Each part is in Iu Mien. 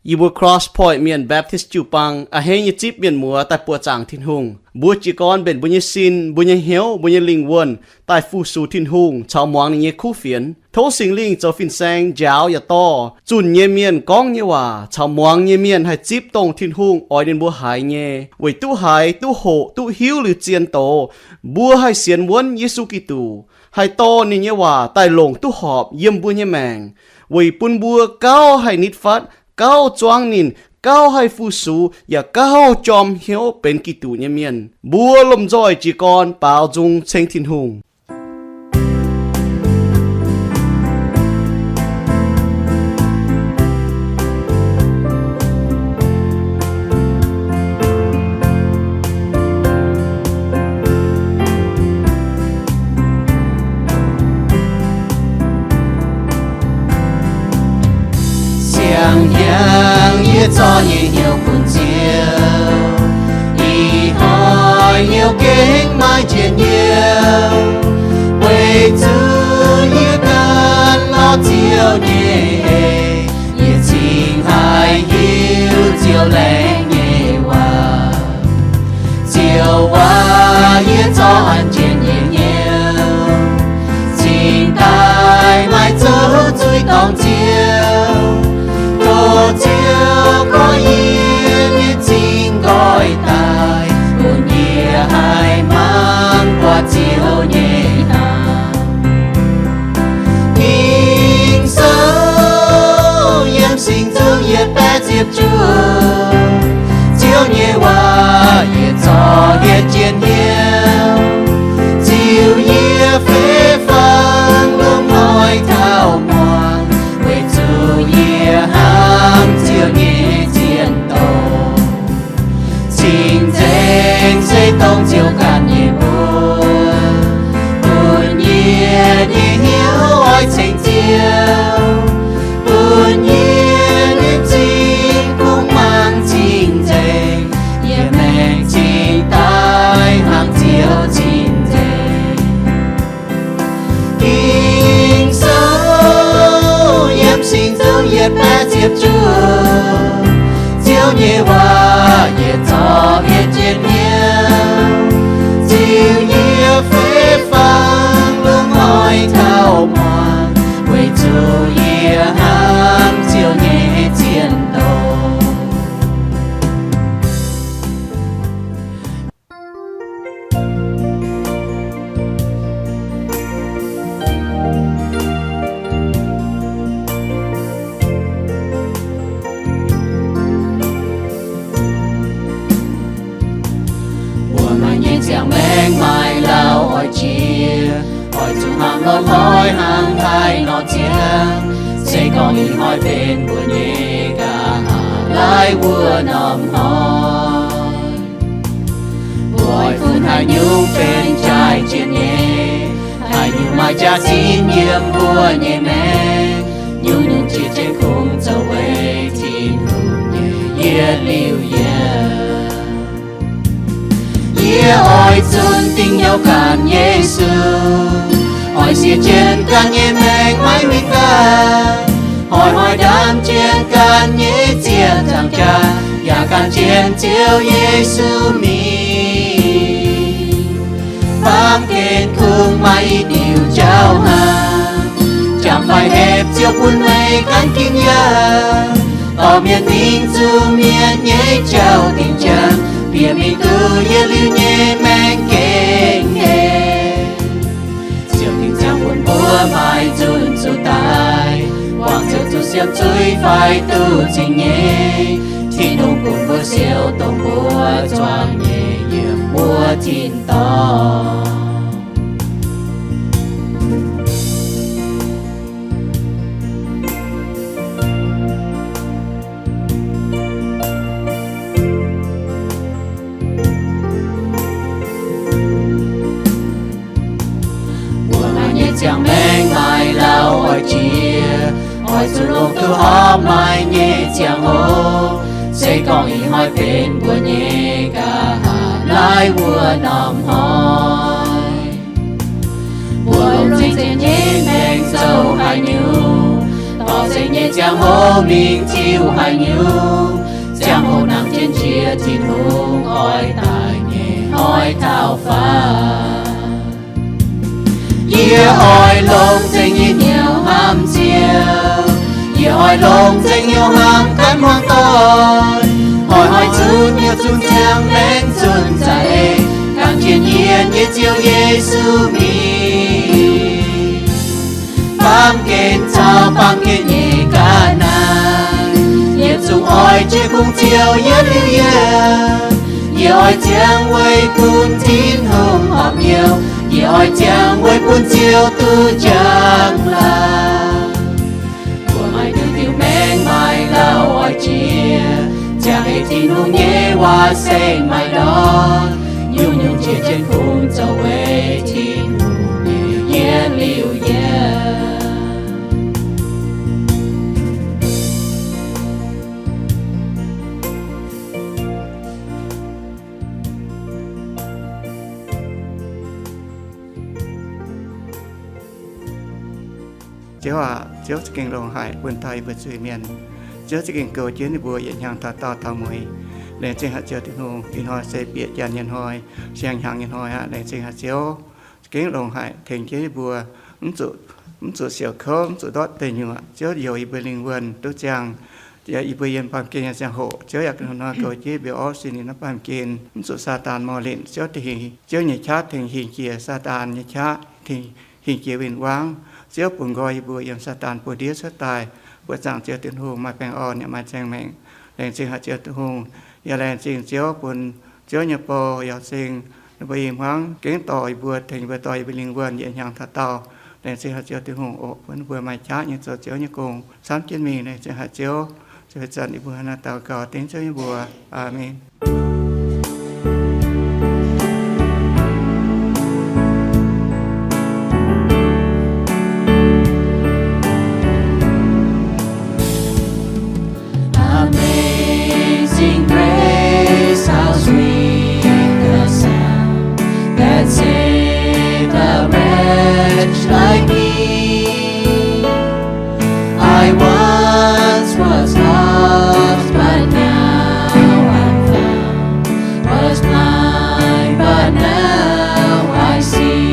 Yie mbuo Cross Point Mienh Baptist jiu-baang a'hneiv nyei zipv mienh muoz daaih buoqc zaangc Tin-Hungh. Mbuo jiez gorn mbenc mbuo nyei sin, mbuo nyei hnyouv, mbuo nyei lingh wuonh daaih fu-sux Tin-Hungh caux muangx ninh nyei kuv fienx. Tov Singx Lingh zoux fin-saeng njaaux yaac dorh zunh nyei mienh gorngv nyei waac caux muangx nyei mienh haih zipv dongh Tin-Hungh oix ninh mbuo haiz nyei. Weic duqv haiz, duqv hoqc, duqv hiuv liuz zien doz, mbuo haih sienx wuonv Yesu Giduc, haih dorh ninh nyei waac daaih longc duqv horpc yiem mbuo nyei maengc, weic bun mbuo gauh haih nitv fatv, gauh zuangv ninh, gauh haih fu-sux, yaac gauh jorm hnyouv benx Giduc nyei mienh. Mbuo lomh nzoih jiez gorn baaux nzung ceng Tin-Hungh. Siang hnyangx yie zorqv nyei hnyouv bun Ziouv, ih hnoi hnyouv gengh maaih njien-youh, weic zuqc yie gan lorz Ziouv nyei eix, yie cingx haih hiuv Ziouv laengz nyei waac. Ziouv aac, yie zorqv an jienv nyei hnyouv cingx daaih maaih zouv zuiz dorng Ziouv. Tov Ziouv goiv yie nyei zingh nqoi daaih, bun yie haih mangc buatc Ziouv nyei hnamv. Ging-Sou yiem singx zungv yietc baeqv ziepc juoqv, Ziouv nyei waac yie zorqv hietv jienv hnyouv. Ziux yie fei fangx lungh hnoi taux muangx, weic zuqc yie hnamv Ziouv nyei zien doz. Cing-nzengc se dongh Ziouv ganh nyei mbuox, bun yie nyei hnyouv oix ceng Ziouv, bun yie nyei zingh kungx mangc cing-nzengc, yie maengc cingx daaih hnangv Ziouv cing-nzengc. Ging-Sou yiem singx zungv yietc baeqv ziepc juoqv, Ziouv nyei waac yie zorqv hietv jienv hnyouv. Ziux yie fei fangx lungh hnoi taux muangx, weic zuqc yie hnamv Ziouv nyei zien doz. Mbuo maaih nyei ziangh maengc maaih lauh oix jiex, oix zuqc hnamv lorz hnoi hnangv haaix nor ziangh. Se gorngv ih hnoi benx mbuo nyei nqa'haav laaiv wuov norm hnoi, mbuo oix funx haaix nyungc benx jaaix jienv nyei? Haaix nyungc maaih jaax-zinh yiem mbuo nyei maengc? Nyungc-nyungc jiex jienv kungx zoux weic Tin-Hungh nyei yietc liuz yietc. Yie oix zunc dingc hnyouv gan Yesu, oix siev jienv ganh nyei maengc maiv huin ganh, hnoi-hnoi ndaamv jienv ganh nyei ziex nzaangc jaax, yaac gan jienv Ziouv Yesu mingh. Baamh gen kungx maaih i diuc jauv haic, jangx faix hepc Ziouv bun meih ganh ginv yaac, dorh mienh mingh zuqc mienh nyei jauv-dingh jangx, bieqc mingh duqv yietc liuz nyei maengc gengh hec. Ziouv dingc ziangx bun mbuo maaih nzunc zuqc daaih, buangh Ziouv zuqc siemv zuiz fai duqv zingh nyei. Tin-Hungh bun mbuo siou dongh mbuo zuangx nyei yiem mbuo tin-dorngh. Mbuo maaih nyei ziangh maengc maaih lauh oix jiex, oix zuqc longc duqv horpc maaih nyei ziangh hoc. Se gorngv ih hnoi benx mbuo nyei nqa'haav laaiv wuov norm hnoi, mbuo longc zien-zien nyei maengc zoux haaix nyungc, dorh Zeiz nyei ziangh hoc mingh tiuv haaix nyungc, ziangh hoc nangc jienv njiec Tin-Hungh oix daaih nyei hnoi taux faah. Yie oix longc zengc nyei hnyouv hnamv Ziouv. Yie oix longc zengc hnyouv hnamv ganh muangx doic. Oix oix zunv hnyouv zunv ziangh maengc zunv za'eix, dangh jienv yie nyei Ziouv Yesu mingh. Baamh gen caux baamh gen nyei ga'naaiv, yie zungv oix jiex kungx Ziouv yietv liuz yie. Yie oix ziangh weic bun Tin-Hungh horpc hnyouv. Yie oix ziangh weic bun Ziouv duqv njang-laangc. Mbuo maaih diuh diuh maengc maaih lauh oix jiex, ziangh ei Tin-Hungh nyei waac saeng maaih ndortv. Nyungc-nyungc jiex jienv kungx zoux weic Tin-Hungh nyei yietv liuz yie. Ziouv aac, Ziouv za'gengh longx haic bun taux yie mbuo zuiz-mienh. Ziouv za'gengh goux jienv ninh mbuo yietc hnyangx taux daauh taux mueiz. Laengz zingh haic Ziouv Tin-Hungh. Ih hnoi se bieqc janx nyei hnoi, siang-hnyangx nyei hnoi aqv. Laengz zingh haic Ziouv, za'gengh longx haic tengx jienv yie mbuo, mv zuqc, mv zuqc siouc kouv, mv zuqc ndortv deic nyuoqc. Ziouv youx yie mbuo lingh wuonh duqv ziangh yie mbuo yiem baamh gen nyei ziangh hoc. Ziouv yaac hnoi-hnoi goux jienv mbuo orv sin ninh naaiv baamh gen, mv zuqc Saadaan mouz linc. Ziouv tengx, Ziouv nyei qaqv tengx hingh jiex Saadaan nyei qaqv, tengx hingh jiex win-wangv. Ziouv bungx nqoi yie mbuo yiem Saadaan buoz-ndiev cuotv daaih. Mbuo zaangc Ziouv Tin-Hungh maaih baengh orn yaac maaih nzaeng maengc. Laengz zingh haic Ziouv Tin-Hungh. Yaac laengz zingh Ziouv bun Ziouv nyei bou yaac zingh ninh mbuo i hmuangv gengh dorh yie mbuo, tengx yie mbuo dorh yie mbuo lingh wuonh yietc hnyangx taux daauh. Laengz zingh haic Ziouv Tin-Hungh oc, bun mbuo maaih qaqv nyei zoux Ziouv nyei gong camv jienv mingh. Laengz zingh haic Ziouv. Ziouv, ih zanc yie mbuo naaiv daux gaux dengv Ziouv nyei mbuox. Aamen. Amazing grace, how sweet the sound that saved a wretch like me. I once was lost, but now I'm found, was blind, but now I see.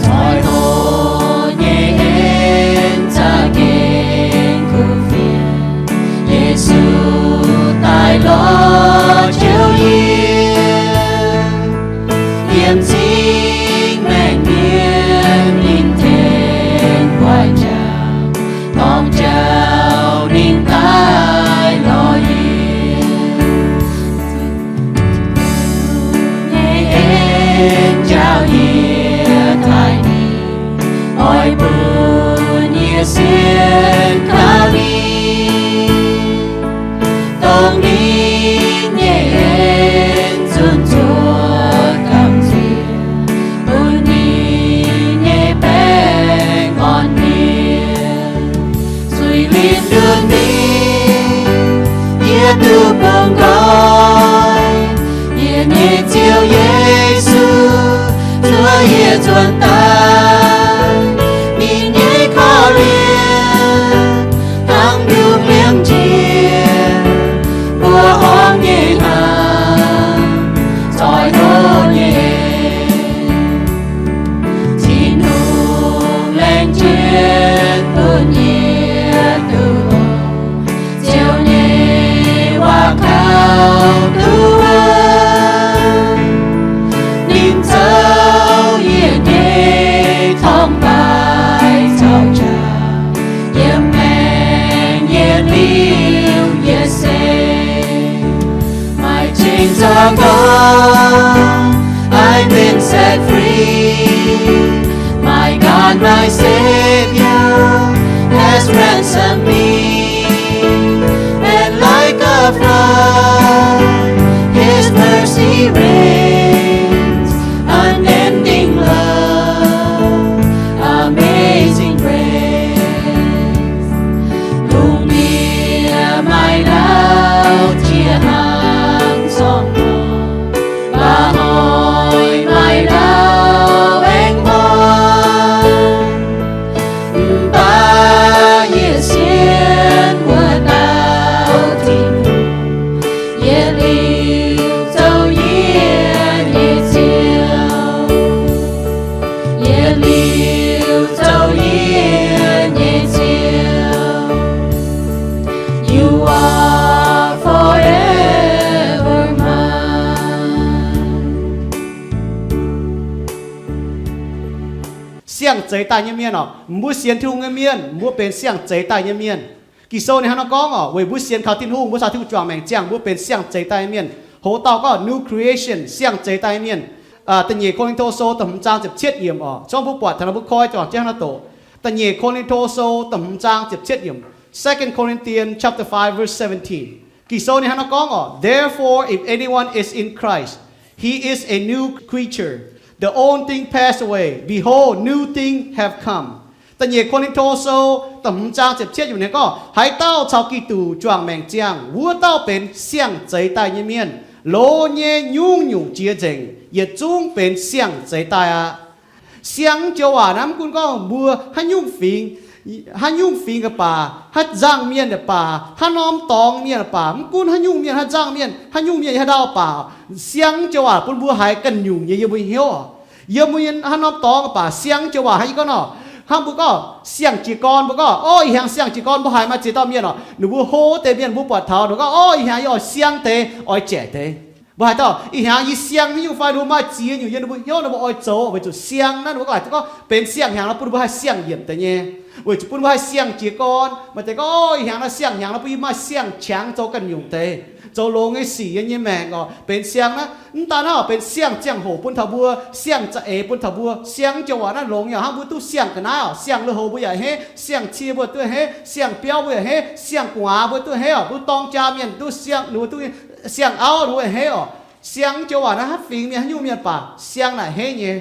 Zoih hoc nyei en za'gengh kuv fienx, Yesu daaih lorz jouh yie. Yiem cing-maengc mienh ninh tengx guaix njaaux, dorng jauv ninh daaih lorz yie. Nyei en jauv yie taaih ninh, oix bun yie sienx kaux ninh. Dongh ninh nyei en zunc zuoqv gamh nziex, bun ninh nyei baengh orn mienh. Zuiz-lingh nduov mingh, yie duqv bungx nqoi. Yie nyei Ziouv Yesu, zuov yie nzuonx daaih. Ninh nyei korv-lienh dangx nduqc liemh njiec, mbuo horngh nyei hnaangx, zoih hoc nyei. Tin-Hungh laengz jienv bun yie duqv longx, Ziouv nyei waac kaux duqv wuonv. Ninh zoux yie nyei torngv-baaix caux qaqv, yiem maengc yietc liuz yietc seix. My chains are gone, I've been set free. My God, my Savior has ransomed me. And like a flood, His mercy reigns, unending love, amazing grace. Lungh ndiev maaih lauh jiex haic, siang-zeix daaih nyei mienh oc. Mbuo sienx Tin-Hungh nyei mienh, mbuo benx siang-zeix daaih nyei mienh. Ging-Sou ninh hnangv naaiv gorngv oc, weic mbuo sienx kaux Tin-Hungh, mbuo caux Tin-Hungh juangc maengc ziangh, mbuo benx siang-zeix daaih nyei mienh. Hoc dauh gorngv new creation, siang-zeix daaih nyei mienh. Da'nyeic Ko^lin^to Sou da'hmz zaang ziepc cietv yiemc oc, zorngv mbuo buatc taux nor mbuo koi juangc jienv hnangv naaiv doqc. Da'nyeic Ko^lin^to Sou da'hmz zaang ziepc cietv yiemc, Second Corinthians chapter five verse seventeen. Ging-Sou ninh hnangv naaiv gorngv oc, Therefore if anyone is in Christ, he is a new creature. The old thing passed away; behold, new thing have come. Da'nyeic Ko^lin^to Sou da'hmz zaang ziepc cietv yiemc ninh gorngv, haaix dauh caux Giduc juangc maengc ziangh, wuov dauh benx siang-zeix daaih nyei mienh. Loz nyei nyungc-nyungc jiex nzengc, yietc zungv benx siang-zeix daaih aqv. Siang joux waac naaiv mv gunv gorngv mbuo haaix nyungc fingx, haaix nyungc fingx ga'baac, haaix nzangc mienh ga'baac, haaix norm dorngx mienh ga'baac, mv gunv haaix nyungc mienh, haaix nzangc mienh, haaix nyungc mienh, haaix ndau baac, siang joux waac bun mbuo haiz ganh nyungc nyei yiem mbuo hnyouv oc. Yiem mbuo nyei haaix norm dorngx ga'baac, siang joux waac haaix nyungc gorngv nor, hnangv mbuo gorngv siang jiez gorn, mbuo gorngv, Orv, ih hnyangx siang jiez gorn. Mbuo haiz maaih ziex dauh mienh oc, ninh mbuo hlo deix mienh, mbuo buatc taux ninh gorngv, Orv, ih hnyangx yie oix siang deix, oix jaeqc deix. Mbuo haaix dauh ih hnyangx yie siang haaix nyungc fai, ninh mbuo maaih ziex nyungc yiem ninh mbuo hnyouv, ninh mbuo oix zoux, weic zuqc siang naaiv ninh mbuo gorngv benx siang-hnyangx nor bun mbuo haih siang yienc deix nyei, weic zuqc bun mbuo haih siang jiez gorn. Maaih deix gorngv, Orv, ih hnyangx naaiv siang-hnyangx nor bun yie maaih siang-qangx zoux ganh nyungc deix, zoux longx nyei sic yiem nyei maengc oc. Benx siang naaiv mv daan hnangv oc, benx siang ziangh hoc bun taux mbuo, siang za'eix bun taux mbuo. Siang joux waac naaiv longx nyei oc, hnangv mbuo duqv siang ga'naaiv oc, siang lui-houx mbuo yaac henv, siang cie mbuo duqv henv, siang biauv mbuo yaac henv, siang gu'nguaaz mbuo duqv henv oc, duqv dorng jaa mienh duqv siang, ninh mbuo duqv siang auv ninh mbuo henv oc. Siang joux waac naaiv haaix fingx mienh, haaix nyungc mienh baac siang naaic henv nyei.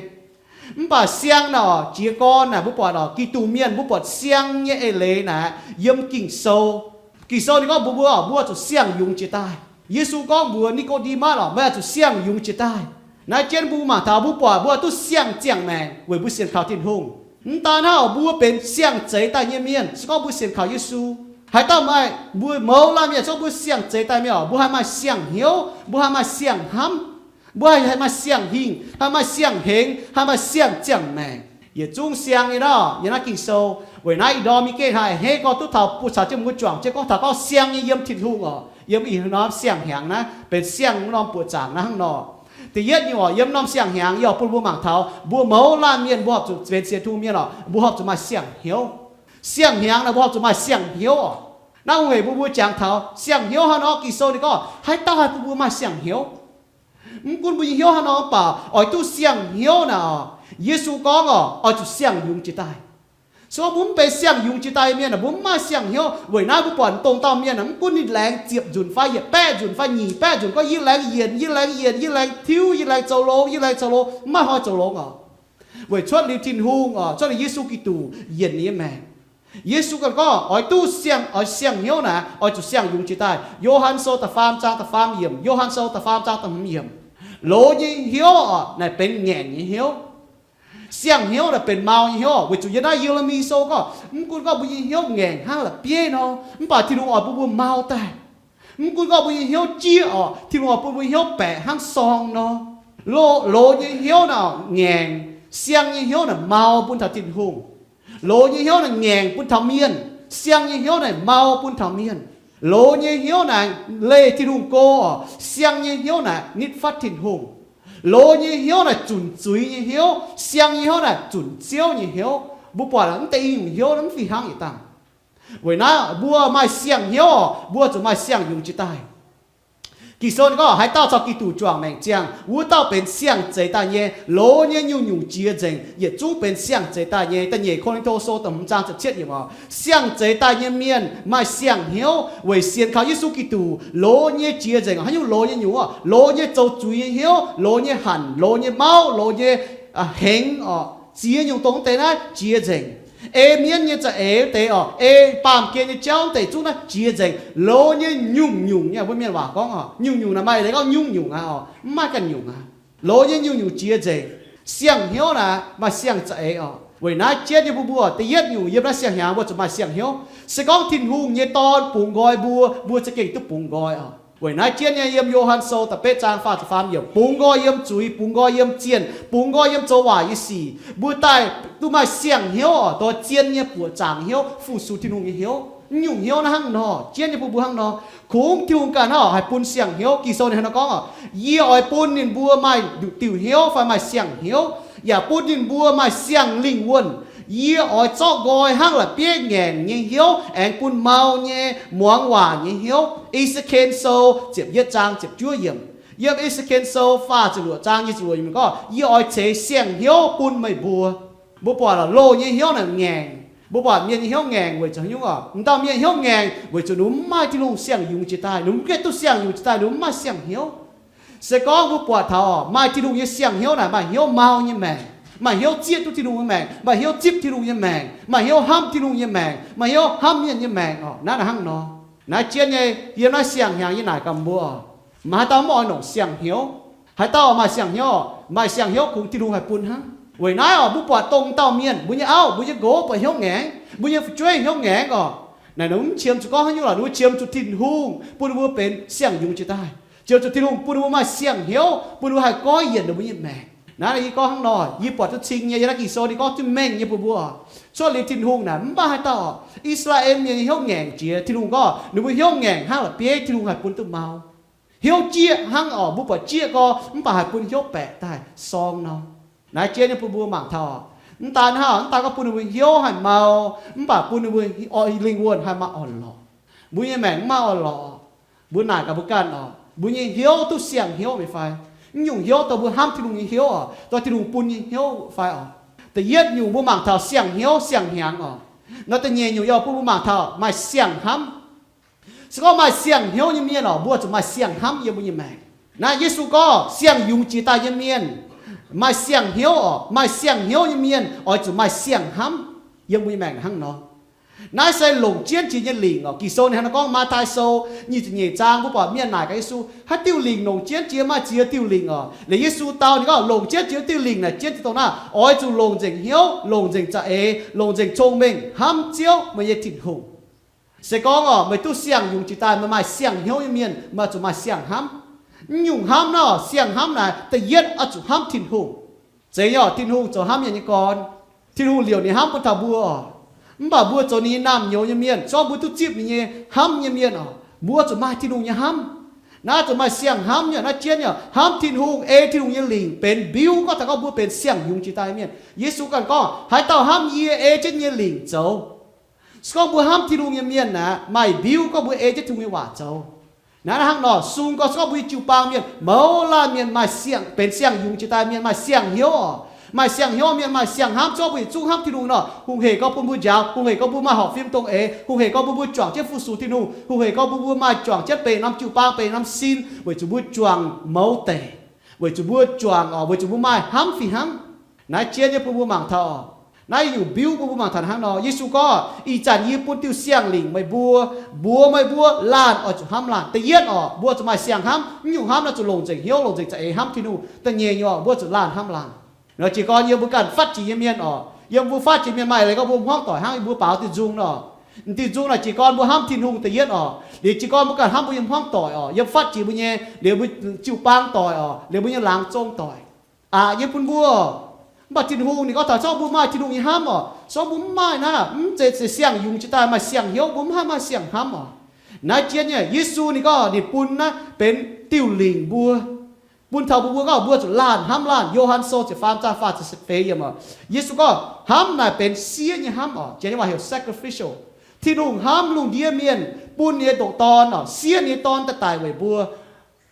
Mv baac siang naaic oc, jiez gorn naaic mbuo buatc oc, Giduc mienh mbuo buatc siang nyei eix leiz naaic yiem Ging-Sou. Ging-Sou ninh gorngv mbuox mbuo oc, mbuo zuqc siang yungz jiex daaih. Yesu gorngv mbuox Ni^ko^nde^matv oc, meih oix zuqc siang yungz jiex daaih. Naaiv jienv mbuo mangc taux mbuo buatc mbuo duqv siang ziangh maengc weic mbuo sienx kaux Tin-Hungh. Mv daan hnangv oc, mbuo benx siang-zeix daaih nyei mienh se gorngv mbuo sienx kaux Yesu. Haaix dauh maaih mbuo mouz laanh mienh, se gorngv mbuo siang-zeix daaih mienh oc, mbuo haih maaih siang-hnyouv, mbuo haih maaih siang-hnamv, mbuo haih maaih siang-hingh, haih maaih siang-hengx, haih maaih siang ziangh maengc. Yietc zungv siang nyei nor, yiem naaiv Ging-Sou. Weic naaiv ih ndorm yie gengh haih a'hneiv gorngv duqv taux mbuo caux jienv mbuo juangc jienv gorngv taux gorngv siang nyei yiem Tin-Hungh oc, yiem ih norm siang-hnyangx naaiv, benx siang wuov norm buoqc zaangc naaiv hnangv nor. Da'yietv nyungc oc, yiem norm siang-hnyangx yie oix bun mbuo mangc taux mbuo mouz laanh mienh mbuo horpc zuqc benx sienx Tin-Hungh mienh oc, mbuo horpc zuqc maaih siang-hnyouv. Siang-hnyangx naaic mbuo horpc zuqc maaih siang-hnyouv oc. Naaiv wuov hec mbuo mbuo jangx taux siang-hnyouv hnangv nor, Ging-Sou ninh gorngv haaix dauh haih bun mbuo maaih siang-hnyouv? Mv gunv mbuo nyei hnyouv hnangv nor mv baac oix duqv siang-hnyouv naaic oc, Yesu gorngv oc, oix zuqc siang yungz jiex daaih. Se gorngv mbuo mv benx siang yungz jiex daaih mienh aah, mbuo mv maaih siang-hnyouv. Weic naaiv mbuo buatc dongh dauh mienh aah, mv gunv ninh laengz ziepc nzunc fai yietc baeqv nzunc fai nyic baeqv nzunc, gorngv yie laengz yienc, yie laengz yienc, yie laengz tiuv, yie laengz zoux longx, yie laengz zoux longx, mv maaih hnoi zoux longx oc. Weic cuotv liuz Tin-Hungh oc, cuotv liuz Yesu Giduc yienc ninh nyei maengc. Yesu ganh gorngv oix duqv siang, oix siang-hnyouv naaic, oix zuqc siang yungz jiex daaih. Yo^han Sou da'faam zaang da'faam yiemc, Yo^han Sou da'faam zaang da'hmz yiemc. Loz nyei hnyouv oc, naaic benx ngaengc nyei hnyouv. Siang-hnyouv naaic benx mau nyei hnyouv oc. Weic zuqc yiem naaiv Ye^le^mi Sou gorngv, mv gunv gorngv mbuo nyei hnyouv ngaengc hnangv la'bieiv nor, mv baac Tin-Hungh oix bun mbuo mau daaih. Mv gunv gorngv mbuo nyei hnyouv jieqv oc, Tin-Hungh oix bun mbuo hnyouv baeqc hnangv sorng nor. Loz, loz nyei hnyouv naaic ngaengc, siang nyei hnyouv naaic mau bun taux Tin-Hungh. Loz nyei hnyouv naaic ngaengc bun taux mienh, siang nyei hnyouv naaic mau bun taux mienh. Loz nyei hnyouv naaic leih Tin-Hungh go oc, siang nyei hnyouv naaic nitv fatv Tin-Hungh. Loz nyei hnyouv naaic zunc zuiz nyei hnyouv, siang nyei hnyouv naaic zunc Ziouv nyei hnyouv. Mbuo buatc mv deix i nyungc hnyouv mv fih hnangv yietc dangh. Weic naaiv mbuo maaih siang-hnyouv oc, mbuo zuqc maaih siang yungz jiex daaih. Ging-Sou ninh gorngv haaix dauh caux Giduc juangc maengc ziangh, wuov dauh benx siang-zeix daaih nyei. Loz nyei nyungc-nyungc jiex nzengc, yietc zungv benx siang-zeix daaih nyei. Da'nyeic Ko^lin^to Sou da'hmz zaang ziepc cietv yiemc oc, siang-zeix daaih nyei mienh maaih siang-hnyouv weic sienx kaux Yesu Giduc. Loz nyei jiex nzengc oc, haaix nyungc loz nyei nyungc oc? Loz nyei zoux zuiz nyei hnyouv, loz nyei hanc, loz nyei mauv, loz nyei hengx oc, ziex nyungc dongh deix naaiv jiex nzengc. Ei mienv nyei za'eix wuov deix oc, ei baamh gen nyei jauv wuov deix zungv naaiv jiex nzengc. Loz nyei nyungc-nyungc nyei, mbuo mienh waac gorngv oc, nyungc-nyungc naaiv maaih leiz gorngv nyungc-nyungc aqv oc, mv maaih ganh nyungc aqv. Loz nyei nyungc-nyungc jiex nzengc. Siang-hnyouv naaic maaih siang-za'eix oc. Weic naaiv jienv nyei mbuo, mbuo da'yietv nyungc yiem naaiv siang-hnyangx mbuo zuqc maaih siang-hnyouv. Se gorngv Tin-Hungh nyei Dorn bungx nqoi mbuo, mbuo za'gengh duqv bungx nqoi oc. Weic naaiv jienv nyei yiem Yo^han Sou da'betv zaang faah ziepc faam yiemc, bungx nqoi yiem zuiz, bungx nqoi yiem zienh, bungx nqoi yiem zoux waaic nyei sic. Mbuo daaih duqv maaih siang-hnyouv oc, dorh zien nyei buoqc zaangc hnyouv, fu-sux Tin-Hungh nyei hnyouv. Mv nyungc hnyouv naaiv hnangv nor, jienv nyei bun mbuo hnangv nor. Kungx Tin-Hungh ganh hnangv oc haih bun siang-hnyouv. Ging-Sou ninh hnangv nor gorngv oc, yie oix bun ninh mbuo maaih nduqc diuh hnyouv fai maaih siang-hnyouv. yaac bun ninh mbuo maaih siang-lingh wuonh. Yie oix zorqv nqoi hnangv la'bieiv ngaengc nyei hnyouv aengx bun mau nyei muangx waac nyei hnyouv. I^saa^ken Sou ziepc yietv zaang ziepc juov yiemc. Yiem I^saa^ken Sou faah ziepc luoqc zaang nyic ziepc luoqc yiemc gorngv, Yie oix ceix siang-hnyouv bun meih mbuo. Mbuo buatc loz nyei hnyouv naaic ngaengc. Mbuo buatc mienh nyei hnyouv ngaengc weic zuqc haaix nyungc oc? M'dauh mienh hnyouv ngaengc weic zuqc ninh mbuo mv maaih Tin-Hungh siang-yungz jiex daaih, ninh mbuo mv gaengh duqv siang-yungz jiex daaih, ninh mbuo mv maaih siang-hnyouv. Se gorngv mbuo buatc taux maaih Tin-Hungh nyei siang-hnyouv naaic, maaih hnyouv mau nyei maengc, maaih hnyouv zieqv duqv Tin-Hungh nyei maengc, maaih hnyouv zipv Tin-Hungh nyei maengc, maaih hnyouv hnamv Tin-Hungh nyei maengc, maaih hnyouv hnamv mienh nyei maengc oc. Naaiv naaic hnangv nor. Naaiv jienv nyei, yiem naaiv siang-hnyangx yie naaic gaax mbuo, maaih haaix dauh mv oix longc siang-hnyouv? Haaix dauh maaih siang-hnyouv? Maaih siang-hnyouv kungx Tin-Hungh haih bun hnangv. Weic naaiv oc, mbuo buatc dongh dauh mienh, mbuo nyei auv, mbuo nyei nqox buatc hnyouv ngaengc, mbuo nyei fu'jueiv hnyouv ngaengc oc. Naaic ninh mbuo mv qiemx zuqc gorngv haaix nyungc lorqc, ninh mbuo qiemx zuqc Tin-Hungh bun ninh mbuo benx siang-yungz jiex daaih, qiemx zuqc Tin-Hungh bun ninh mbuo maaih siang-hnyouv, bun ninh mbuo haih goiv yienc ninh mbuo nyei maengc. Naaiv yie gorngv hnangv nor, yie buatc duqv cing nyei. Yiem naaiv Ging-Sou ninh gorngv duqv mengh nyei bun mbuo oc. Cuotv liuz Tin-Hungh naaic mv baac haaix dauh oc, I^saa^laa^en Mienh nyei hnyouv ngaengc jiex, Tin-Hungh gorngv ninh mbuo hnyouv ngaengc hnangv la'bieiv, Tin-Hungh haih bun duqv mau. Hnyouv jieqv hnangv oc, mbuo buatc jieqv gorx mv baac haih bun hnyouv baeqc daaih sorng nor. Naaiv jienv nyei bun mbuo mangc taux, mv daan hnangv, mv daan gorngv bun ninh mbuo hnyouv haih mau, mv baac bun ninh mbuo oix lingh wuonh haih maaih orn-lorqc. Mbuo nyei maengc mv maaih orn-lorqc, mbuo naaic gaax mbuo ganh oc, mbuo nyei hnyouv duqv siang-hnyouv mi'aqv fai? Mv nyungc hnyouv dongh mbuo hnamv Tin-Hungh nyei hnyouv oc, dongh Tin-Hungh bun nyei hnyouv fai oc? Da'yietv nyungc mbuo mangc taux siang-hnyouv siang-hnyangx oc. Nor da'nyeic nyungc yaac bun mbuo mangc taux maaih siang-hnamv. Se gorngv maaih siang-hnyouv nyei mienh oc, mbuo zuqc maaih siang-hnamv yiem mbuo nyei maengc. Naaiv Yesu gorngv siang-yungz jiex daaih nyei mienh maaih siang-hnyouv oc. Maaih siang-hnyouv nyei mienh oix zuqc maaih siang-hnamv yiem mbuo nyei maengc hnangv nor. Naaiv se longc jienv jiex nyei lingc oc. Ging-Sou ninh hnangv naaiv gorngv, Matv^taai Sou nyic ziepc nyeic zaang mbuo buatc mienh naaic gaax Yesu, haaix diuh lingc longc jienv jiex, maaih ziex diuh lingc oc. Liuz Yesu dau ninh gorngv longc jienv jiex diuh lingc naaic jienv jiex dongh naaiv, oix zuqc longc nzengc hnyouv, longc nzengc za'eix, longc nzengc cong-mengh hnamv Ziouv, meih nyei Tin-Hungh. Se gorngv oc, meih duqv siang-yungz jiex daaih, meih maaih siang-hnyouv nyei mienh, meih zuqc maaih siang-hnamv. Mv nyungc hnamv naaiv oc, siang-hnamv naaic da'yietv oix zuqc hnamv Tin-Hungh. Zeiz nyei oc, Tin-Hungh zoux hnamv mienh nyei gorn. Tin-Hungh liouc ninh hnamv bun taux mbuo oc. Mv baac mbuo zoux ninh nyei naamh nyouz nyei mienh, se gorngv mbuo duqv zipv ninh nyei hnamv nyei mienh oc, mbuo zuqc maaih Tin-Hungh nyei hnamv. Naaiv zuqc maaih siang-hnamv nyei. Naaiv jienv nyei hnamv Tin-Hungh, ei Tin-Hungh nyei lingc benx mbiuv, gorngv taux gorngv mbuo benx siang-yungz jiex daaih nyei mienh. Yesu ganh gorngv, haaix dauh hnamv yie, ei jienv nyei lingc zoux. Se gorngv mbuo hnamv Tin-Hungh nyei mienh aeqv, maaih mbiuv gorngv mbuo ei jienv Tin-Hungh nyei waac zoux. Naaiv hnangv nor, sung gorx se gorngv mbuo nyei jiu-baang mienh mouz laanh mienh maaih siang, benx siang-yungz jiex daaih mienh maaih siang-hnyouv oc. Maaih siang-hnyouv mienh maaih siang-hnamv, se gorngv mbuo yietc zungv hnamv Tin-Hungh nor, hungh hec gorngv bun mbuo njaaux, hungh hec gorngv mbuo maaih horpc fim dongh eix, hungh hec gorngv bun mbuo juangc jienv fu-sux Tin-Hungh, hungh hec gorngv bun mbuo maaih juangc jienv benx norm jiu-baang, benx norm sin, weic zuqc mbuo juangc mouz deic, weic zuqc mbuo juangc oc, weic zuqc mbuo maaih hnamv fih hnangv. Naaiv jienv nyei bun mbuo mangc taux oc. Naaiv nyungc mbiuv bun mbuo mangc taux hnangv nor. Yesu gorngv, ih zanc yie bun diuh siang-lingc meih mbuo, mbuox meih mbuo laanh oix zuqc hnamv laanh. Da'yietv oc, mbuo zuqc maaih siang-hnamv. Mv nyungc hnamv naaiv zuqc longc nzengc hnyouv, longc nzengc za'eix hnamv Tin-Hungh. Da'nyeic nyungc oc, mbuo zuqc laanh hnamv laanh. Nor jiez gorn yiem mbuo ganh fatv jiex nyei mienh oc, yiem mbuo fatv jiex mienh maaih leiz gorngv mbuo hmuangv doic hnangv, mbuo baaux diuh nzung nor. Diuh nzung naaic jiez gorn mbuo hnamv Tin-Hungh da'yietv oc. Liuz jiez gorn mbuo ganh hnamv mbuo nyei hmuangv doic oc, yiem fatv jiex mbuo nyei, liuz mbuo jiu-baang doic oc, liuz mbuo nyei laangz zong doic. Aqc nyei bun mbuo. Mv baac Tin-Hungh ninh gorngv taux se gorngv mbuo maaih Tin-Hungh nyei hnamv oc, se gorngv mbuo mv maaih naaiv, mv zeiz, zeiz siang-yungz jiex daaih maaih siang-hnyouv, mbuo mv haih maaih siang-hnamv oc. Naaiv jienv nyei, Yesu ninh gorngv ninh bun naaiv benx diuh lingc mbuo, bun taux mbuo, mbuo gorngv mbuo zuqc laanh hnamv laanh. Yo^han Sou ziepc faam zaang faah ziepc feix yiemc oc. Yesu gorngv hnamv naaic benx siev nyei hnamv oc. Janx nyei waac heuc sacrificial. Tin-Hungh hnamv lungh ndiev mienh, bun ninh nyei ndoqc Dorn oc, siev ninh nyei Dorn daaih daic weic mbuo.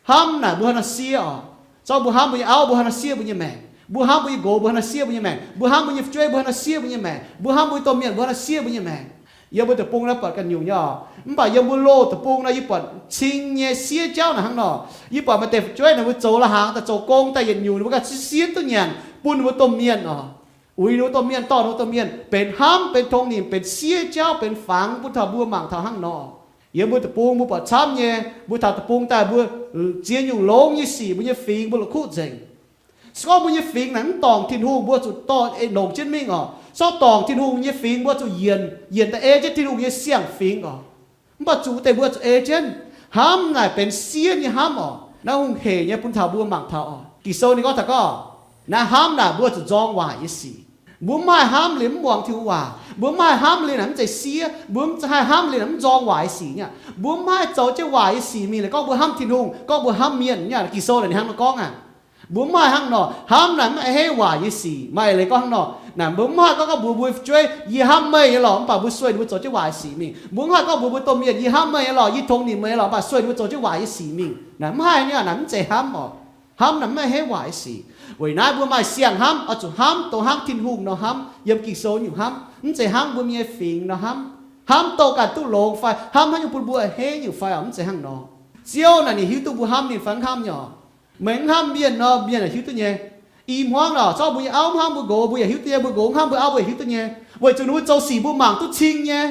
Hnamv naaic mbuo haaix nor siev oc? Se gorngv mbuo hnamv mbuo nyei auv, mbuo haaix nor siev mbuo nyei maengc? Mbuo hnamv mbuo nyei nqox, mbuo haaix nor siev mbuo nyei maengc? Mbuo hnamv mbuo nyei fu'jueiv, mbuo haaix nor siev mbuo nyei maengc? Mbuo hnamv mbuo nyei domh mienh, mbuo haaix nor siev mbuo nyei maengc? Yiem mbuo deic-bung naaiv buatc ganh nyungc nyei oc. Mv baac yiem mbuo loz deic-bung naaiv yie buatc cing nyei siev jauv naaic hnangv nor. Yie buatc maaih deix fu'jueiv naaic mbuo zoux la'hnaangx daaih, zoux gong daaih yietc nyungc, ninh mbuo ganh siev siev duqv nyanc bun ninh mbuo domh mienh oc. Uix ninh mbuo domh mienh, dorh ninh mbuo domh mienh, benx hnamv, benx tongx nimc, benx siev jauv, benx fangx bun taux mbuo mangc taux hnangv nor. Yiem mbuo deic-bung mbuo buatc camv nyei, mbuo taux deic-bung daaih mbuo ziex nyungc longx nyei sic mbuo nyei fingx mbuo la'kuqv nzengc. Se gorngv mbuo nyei fingx naaic mv dorngc Tin-Hungh, mbuo zuqc dorh, longc jienv mingh oc. Se gorngv dorngc Tin-Hungh nyei fingx, mbuo zuqc yienc, yienc daaih ei jienv Tin-Hungh nyei siang-fingx oc. Mv baac zuqc deix mbuo zuqc ei jienv. Hnamv naaic benx siev nyei hnamv oc. Naaiv hungh hec nyei bun taux mbuo mangc taux oc. Ging-Sou ninh gorngv taux gorngv, naaiv hnamv naaic mbuo zuqc nzorng waaic nyei sic. Mbuo mv maaih hnamv liuz mv muangx Tin-Hungh waac. Mbuo mv maaih hnamv liuz naaic mv zeiz siev. Mbuo mv haih hnamv liuz naaic mv nzorng waaic nyei sic nyei. Mbuo mv maaih zoux jienv waaic nyei sic mingh liuz gorngv mbuo hnamv Tin-Hungh, gorngv mbuo hnamv mienh nyei. Ging-Sou naaic ninh hnangv nor gorngv aqv. Mbuo mv haih hnangv nor. Hnamv naaic mv a'hneiv waac nyei sic. Maaih leiz gorngv hnangv nor, naaic mbuo mv haih gorngv, gorngv mbuox mbuo fu'jueiv, yie hnamv meih nyei lorqc, mv baac mbuo sueih ninh mbuo zoux jienv waac nyei sic mingh. Mbuo mv haih gorngv mbuox mbuo domh mienh, yie hnamv meih nyei lorqc, yie tongx nimc meih nyei lorqc, mv baac sueih ninh mbuo zoux jienv waac nyei sic mingh. Naaic mv haih nyei. Naaic mv zeiz hnamv orqc. Hnamv naaic mv a'hneiv waac nyei sic. Weic naaiv mbuo maaih siang-hnamv, oix zuqc hnamv dongh hnangv Tin-Hungh nor hnamv, yiem Ging-Sou nyungc hnamv, mv zeiz hnangv mbuo nyei fingx nor hnamv. Hnamv dongh ganh duqv longx fai hnamv hnangv nyungc bun mbuo a'hneiv nyungc fai orqc, mv zeiz hnangv nor. Ziouv naaic ninh hiuv duqv mbuo hnamv ninh fai mv hnamv nyei orqc. Meih mv hnamv mienh nor, mienh yaac hiuv duqv nyei. I hmuangv orqc, zorqv mbuo nyei auv mv hnamv mbuo nqox, mbuo yaac hiuv duqv nyei, mbuo nqox mv hnamv mbuo auv, mbuo yaac hiuv duqv nyei. Weic zuqc ninh mbuo zoux sic mbuo mangc duqv cing nyei.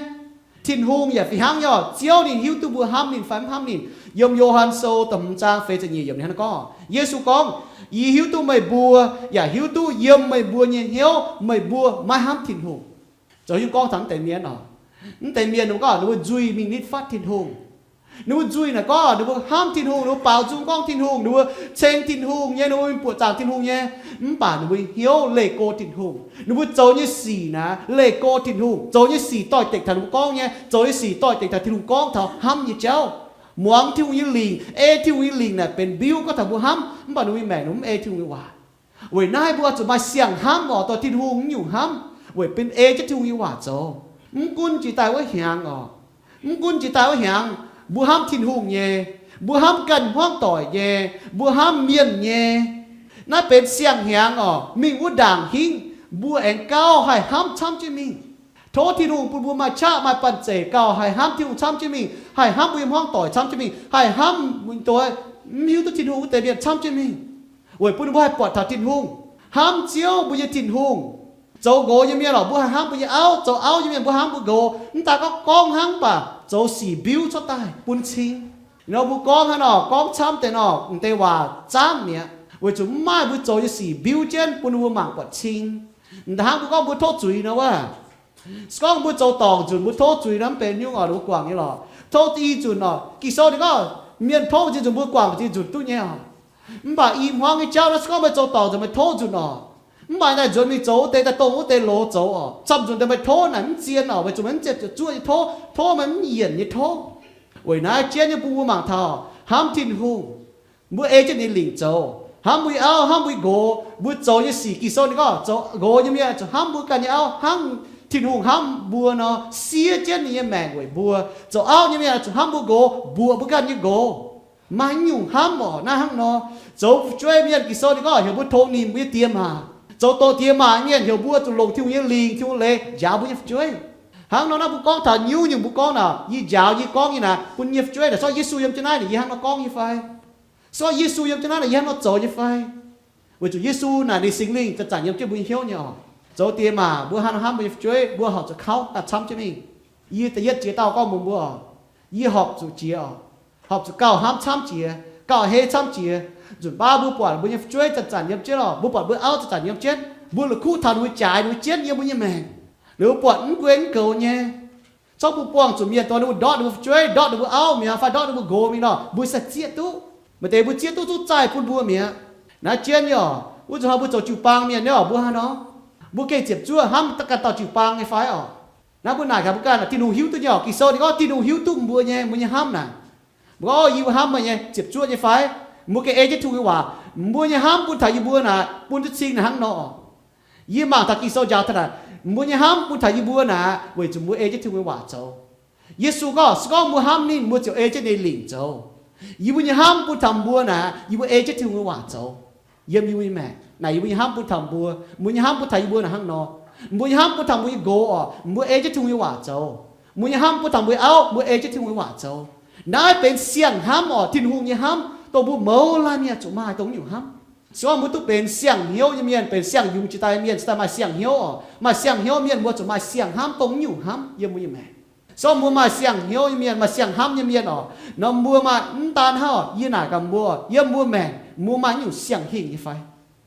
Tin-Hungh yaac fih hnangv nyei orqc. Ziouv ninh hiuv duqv mbuo hnamv ninh fai mv hnamv ninh. Yiem Yo^han Sou da'hmz zaang feix ziepc nyeic yiemc ninh hnangv naaiv gorngv, Yesu gorngv, Yie hiuv duqv meih mbuo, yaac hiuv duqv yiem meih mbuo nyei hnyouv meih mbuo maiv hnamv Tin-Hungh. Zoux hiuv gorngv taux mv deix mienh orqc. Mv deix mienh ninh mbuo gorngv ninh mbuo nzuih mingh nitv fatv Tin-Hungh. Ninh mbuo nzuih naaic gorngv ninh mbuo hnamv Tin-Hungh, ninh mbuo baaux nzung gorngv Tin-Hungh, ninh mbuo ceng Tin-Hungh nyei, ninh mbuo mingh buoqc zaangc Tin-Hungh nyei, mv baac ninh mbuo hnyouv leih go Tin-Hungh. Ninh mbuo zoux nyei sic naaic leih go Tin-Hungh. Zoux nyei sic doix-dekc taux ninh mbuo gorngv nyei, zoux nyei sic doix-dekc taux Tin-Hungh gorngv taux hnamv nyei jauv. Muangx Tin-Hungh nyei lingc, ei Tin-Hungh nyei lingc naaic benx mbiuv gorngv taux mbuo hnamv, mv baac ninh mbuo maengc ninh mbuo mv ei Tin-Hungh nyei waac. Weic naaiv mbuo oix zuqc maaih siang-hnamv orqc, dorh Tin-Hungh nyungc hnamv, weic benx ei jienv Tin-Hungh nyei waac zoux. Mv gunv jiex daaih wuov hnyangx orqc, mv gunv jiex daaih wuov hnyangx, mbuo hnamv Tin-Hungh nyei, mbuo hnamv ganh hmuangv doic nyei, mbuo hnamv mienh nyei, naaiv benx siang-hnyangx orqc. Mingh wuov ndaangc hingv mbuo aengx gauh haih hnamv camv jienv mingh. Tov Tin-Hungh bun mbuo maaih qaqv maaih banh zeic gauh haih hnamv Tin-Hungh camv jienv mingh, haih hnamv mbuo nyei hmuangv doic camv jienv mingh, haih hnamv mbuo doix mv hiuv duqv Tin-Hungh wuov deix mienh camv jienv mingh, weic bun mbuo haih buatc taux Tin-Hungh, hnamv Ziouv mbuo nyei Tin-Hungh. Zoux nqox nyei mienh lorqc, mbuo haih hnamv mbuo nyei auv. Zoux auv nyei mienh mbuo hnamv mbuo nqox. Mv daaih gorngv gorngv hnangv, mv baac zoux sic mbiuv cuotv daaih bun cing. Nor mbuo gorngv hnangv nor, gorngv camv deix nor, m'deix waac zaanv mi'aqv, weic zuqc mv maaih mbuo zoux nyei sic mbiuv jienv bun mbuo mangc buatc cing. M'daaih hnangv mbuo gorngv mbuo tov zuiz nor wuov, se gorngv mbuo zoux dorngc nzunc mbuo tov zuiz nor mv benx nyungc orqc, ninh mbuo guangc nyei lorqc. Tov i nzunc orqc, Ging-Sou ninh gorngv mienh tov ziex nzunc mbuo guangc ziex nzunc duqv nyei orqc. Mv baac i hmuangv nyei jauv naaiv, se gorngv meih zoux dorngc nzunc meih tov nzunc orqc, mv baac naaic nzuonx mingh zoux wuov deix daaih dongh wuov deix loz zoux orqc, camv nzunc daaih meih tov naaic mv zien orqc, weic zuqc meih mv ziepc zuoqv nyei tov, tov meih mv yienc nyei tov. Weic naaiv jienv nyei bun mbuo mangc taux hnamv Tin-Hungh, mbuo ei jienv ninh lingc zoux, hnamv mbuo nyei auv, hnamv mbuo nyei nqox, mbuo zoux nyei sic. Ging-Sou ninh gorngv zoux nqox nyei mienh zuqc hnamv mbuo ganh nyei auv hnangv Tin-Hungh hnamv mbuo nor, siev jienv ninh nyei maengc weic mbuo. Zoux auv nyei mienh zuqc hnamv mbuo nqox mbuoqc mbuo ganh nyei nqox. Maaih nyungc hnamv orqc naaiv hnangv nor. Zoux fu'jueiv mienh, Ging-Sou ninh gorngv heuc mbuo tongx nimc mbuo nyei diex maac. Zoux doqc diex maac mienh heuc mbuo zuqc longc Tin-Hungh nyei lingc, Tin-Hungh leiz njaaux mbuo nyei fu'jueiv. Hnangv nor naaiv mbuo gorngv taux nyungc-nyungc mbuo gorngv naaic, yie njaaux yie gorngv nyei naaic bun nyei fu'jueiv naaic, se gorngv Yesu yiem jienv naaiv naaic yie hnangv nor gorngv nyei fai? Se gorngv Yesu yiem jienv naaiv naaic yie hnangv nor zoux nyei fai? Weic zuqc Yesu naaic ninh Singx Lingh zanc-zanc yiem jienv mbuo nyei hnyouv nyei orqc. Zoux diex maac mbuo hnangv nor hnamv mbuo nyei fu'jueiv, mbuo horpc zuqc kauv daaih camv jienv mingh. Yie da'yietv jiex dauh gorngv mbuox mbuo orqc, yie horpc zuqc jiex orqc, horpc zuqc gauh hnamv camv jiex, gauh hei camv jiex. Nzunc baav mbuo buatc mbuo nyei fu'jueiv zanc-zanc yiem jienv orqc, mbuo buatc mbuo auv zanc-zanc yiem jienv, mbuo la'kuqv taux ninh mbuo jaaix ninh mbuo jienv yiem mbuo nyei maengc. Liuz mbuo buatc mv gunv mv goux nyei, zorqv mbuo buangh zuqc mienh dongh ninh mbuo ndortv ninh mbuo fu'jueiv, ndortv ninh mbuo auv mi'aqv fai ndortv ninh mbuo nqox mingh nor, mbuo sai zieqv duqv. Maaih deix mbuo zieqv duqv zungv zaih bun mbuo mi'aqv. Naaiv jienv nyei orqc, wuov zanc hnoi mbuo zoux jiu-baang mienh nyei orqc, mbuo hnangv nor, mbuo gengh ziepc zuoqv hnamv daaih ganh dauh jiu-baang nyei fai orqc? Naaiv mbuo naaic gaax mbuo ganh, Tin-Hungh hiuv duqv nyei orqc. Ging-Sou ninh gorngv Tin-Hungh hiuv duqv mbuo nyei, mbuo nyei hnamv naaic. Mbuo gorngv, Yie mbuo hnamv meih nyei ziepc zuoqv nyei fai? Mbuo gengh ei jienv Tin-Hungh nyei waac. Mbuo nyei hnamv bun taux yie mbuo naaic bun duqv cing naaic hnangv nor orqc. Yie mangc taux Ging-Sou njaaux taux naaic, mbuo nyei hnamv bun taux yie mbuo naaic weic zuqc mbuo ei jienv Tin-Hungh nyei waac zoux. Yesu gorngv, se gorngv mbuo hnamv ninh, mbuo ziouc ei jienv ninh lingc zoux. Yie mbuo nyei hnamv bun taux mbuo naaic, yie mbuo ei jienv Tin-Hungh nyei waac zoux. Yiem yie mbuo nyei maengc naaic, yie mbuo nyei hnamv bun taux mbuo, mbuo nyei hnamv bun taux yie mbuo naaic hnangv nor. Mbuo nyei hnamv bun taux mbuo nyei nqox orqc, mbuo ei jienv Tin-Hungh nyei waac zoux. Mbuo nyei hnamv bun taux mbuo nyei auv, mbuo ei jienv Tin-Hungh nyei waac zoux. Naaiv benx siang-hnamv orqc, Tin-Hungh nyei hnamv, dongh mbuo mouz laanh mienh zuqc maaih dongh nyungc hnamv. Se gorngv mbuo duqv benx siang-hnyouv nyei mienh, benx siang-yungz jiex daaih nyei mienh, cingx daaih maaih siang-hnyouv orqc. Maaih siang-hnyouv mienh mbuo zuqc maaih siang-hnamv dongh nyungc hnamv yiem mbuo nyei maengc. Se gorngv mbuo maaih siang-hnyouv nyei mienh, maaih siang-hnamv nyei mienh orqc, nor mbuo maaih mv daan hnangv orqc, yie naaic gaax mbuo, yiem mbuo maengc mbuo maaih nyungc siang-hingh nyei fai?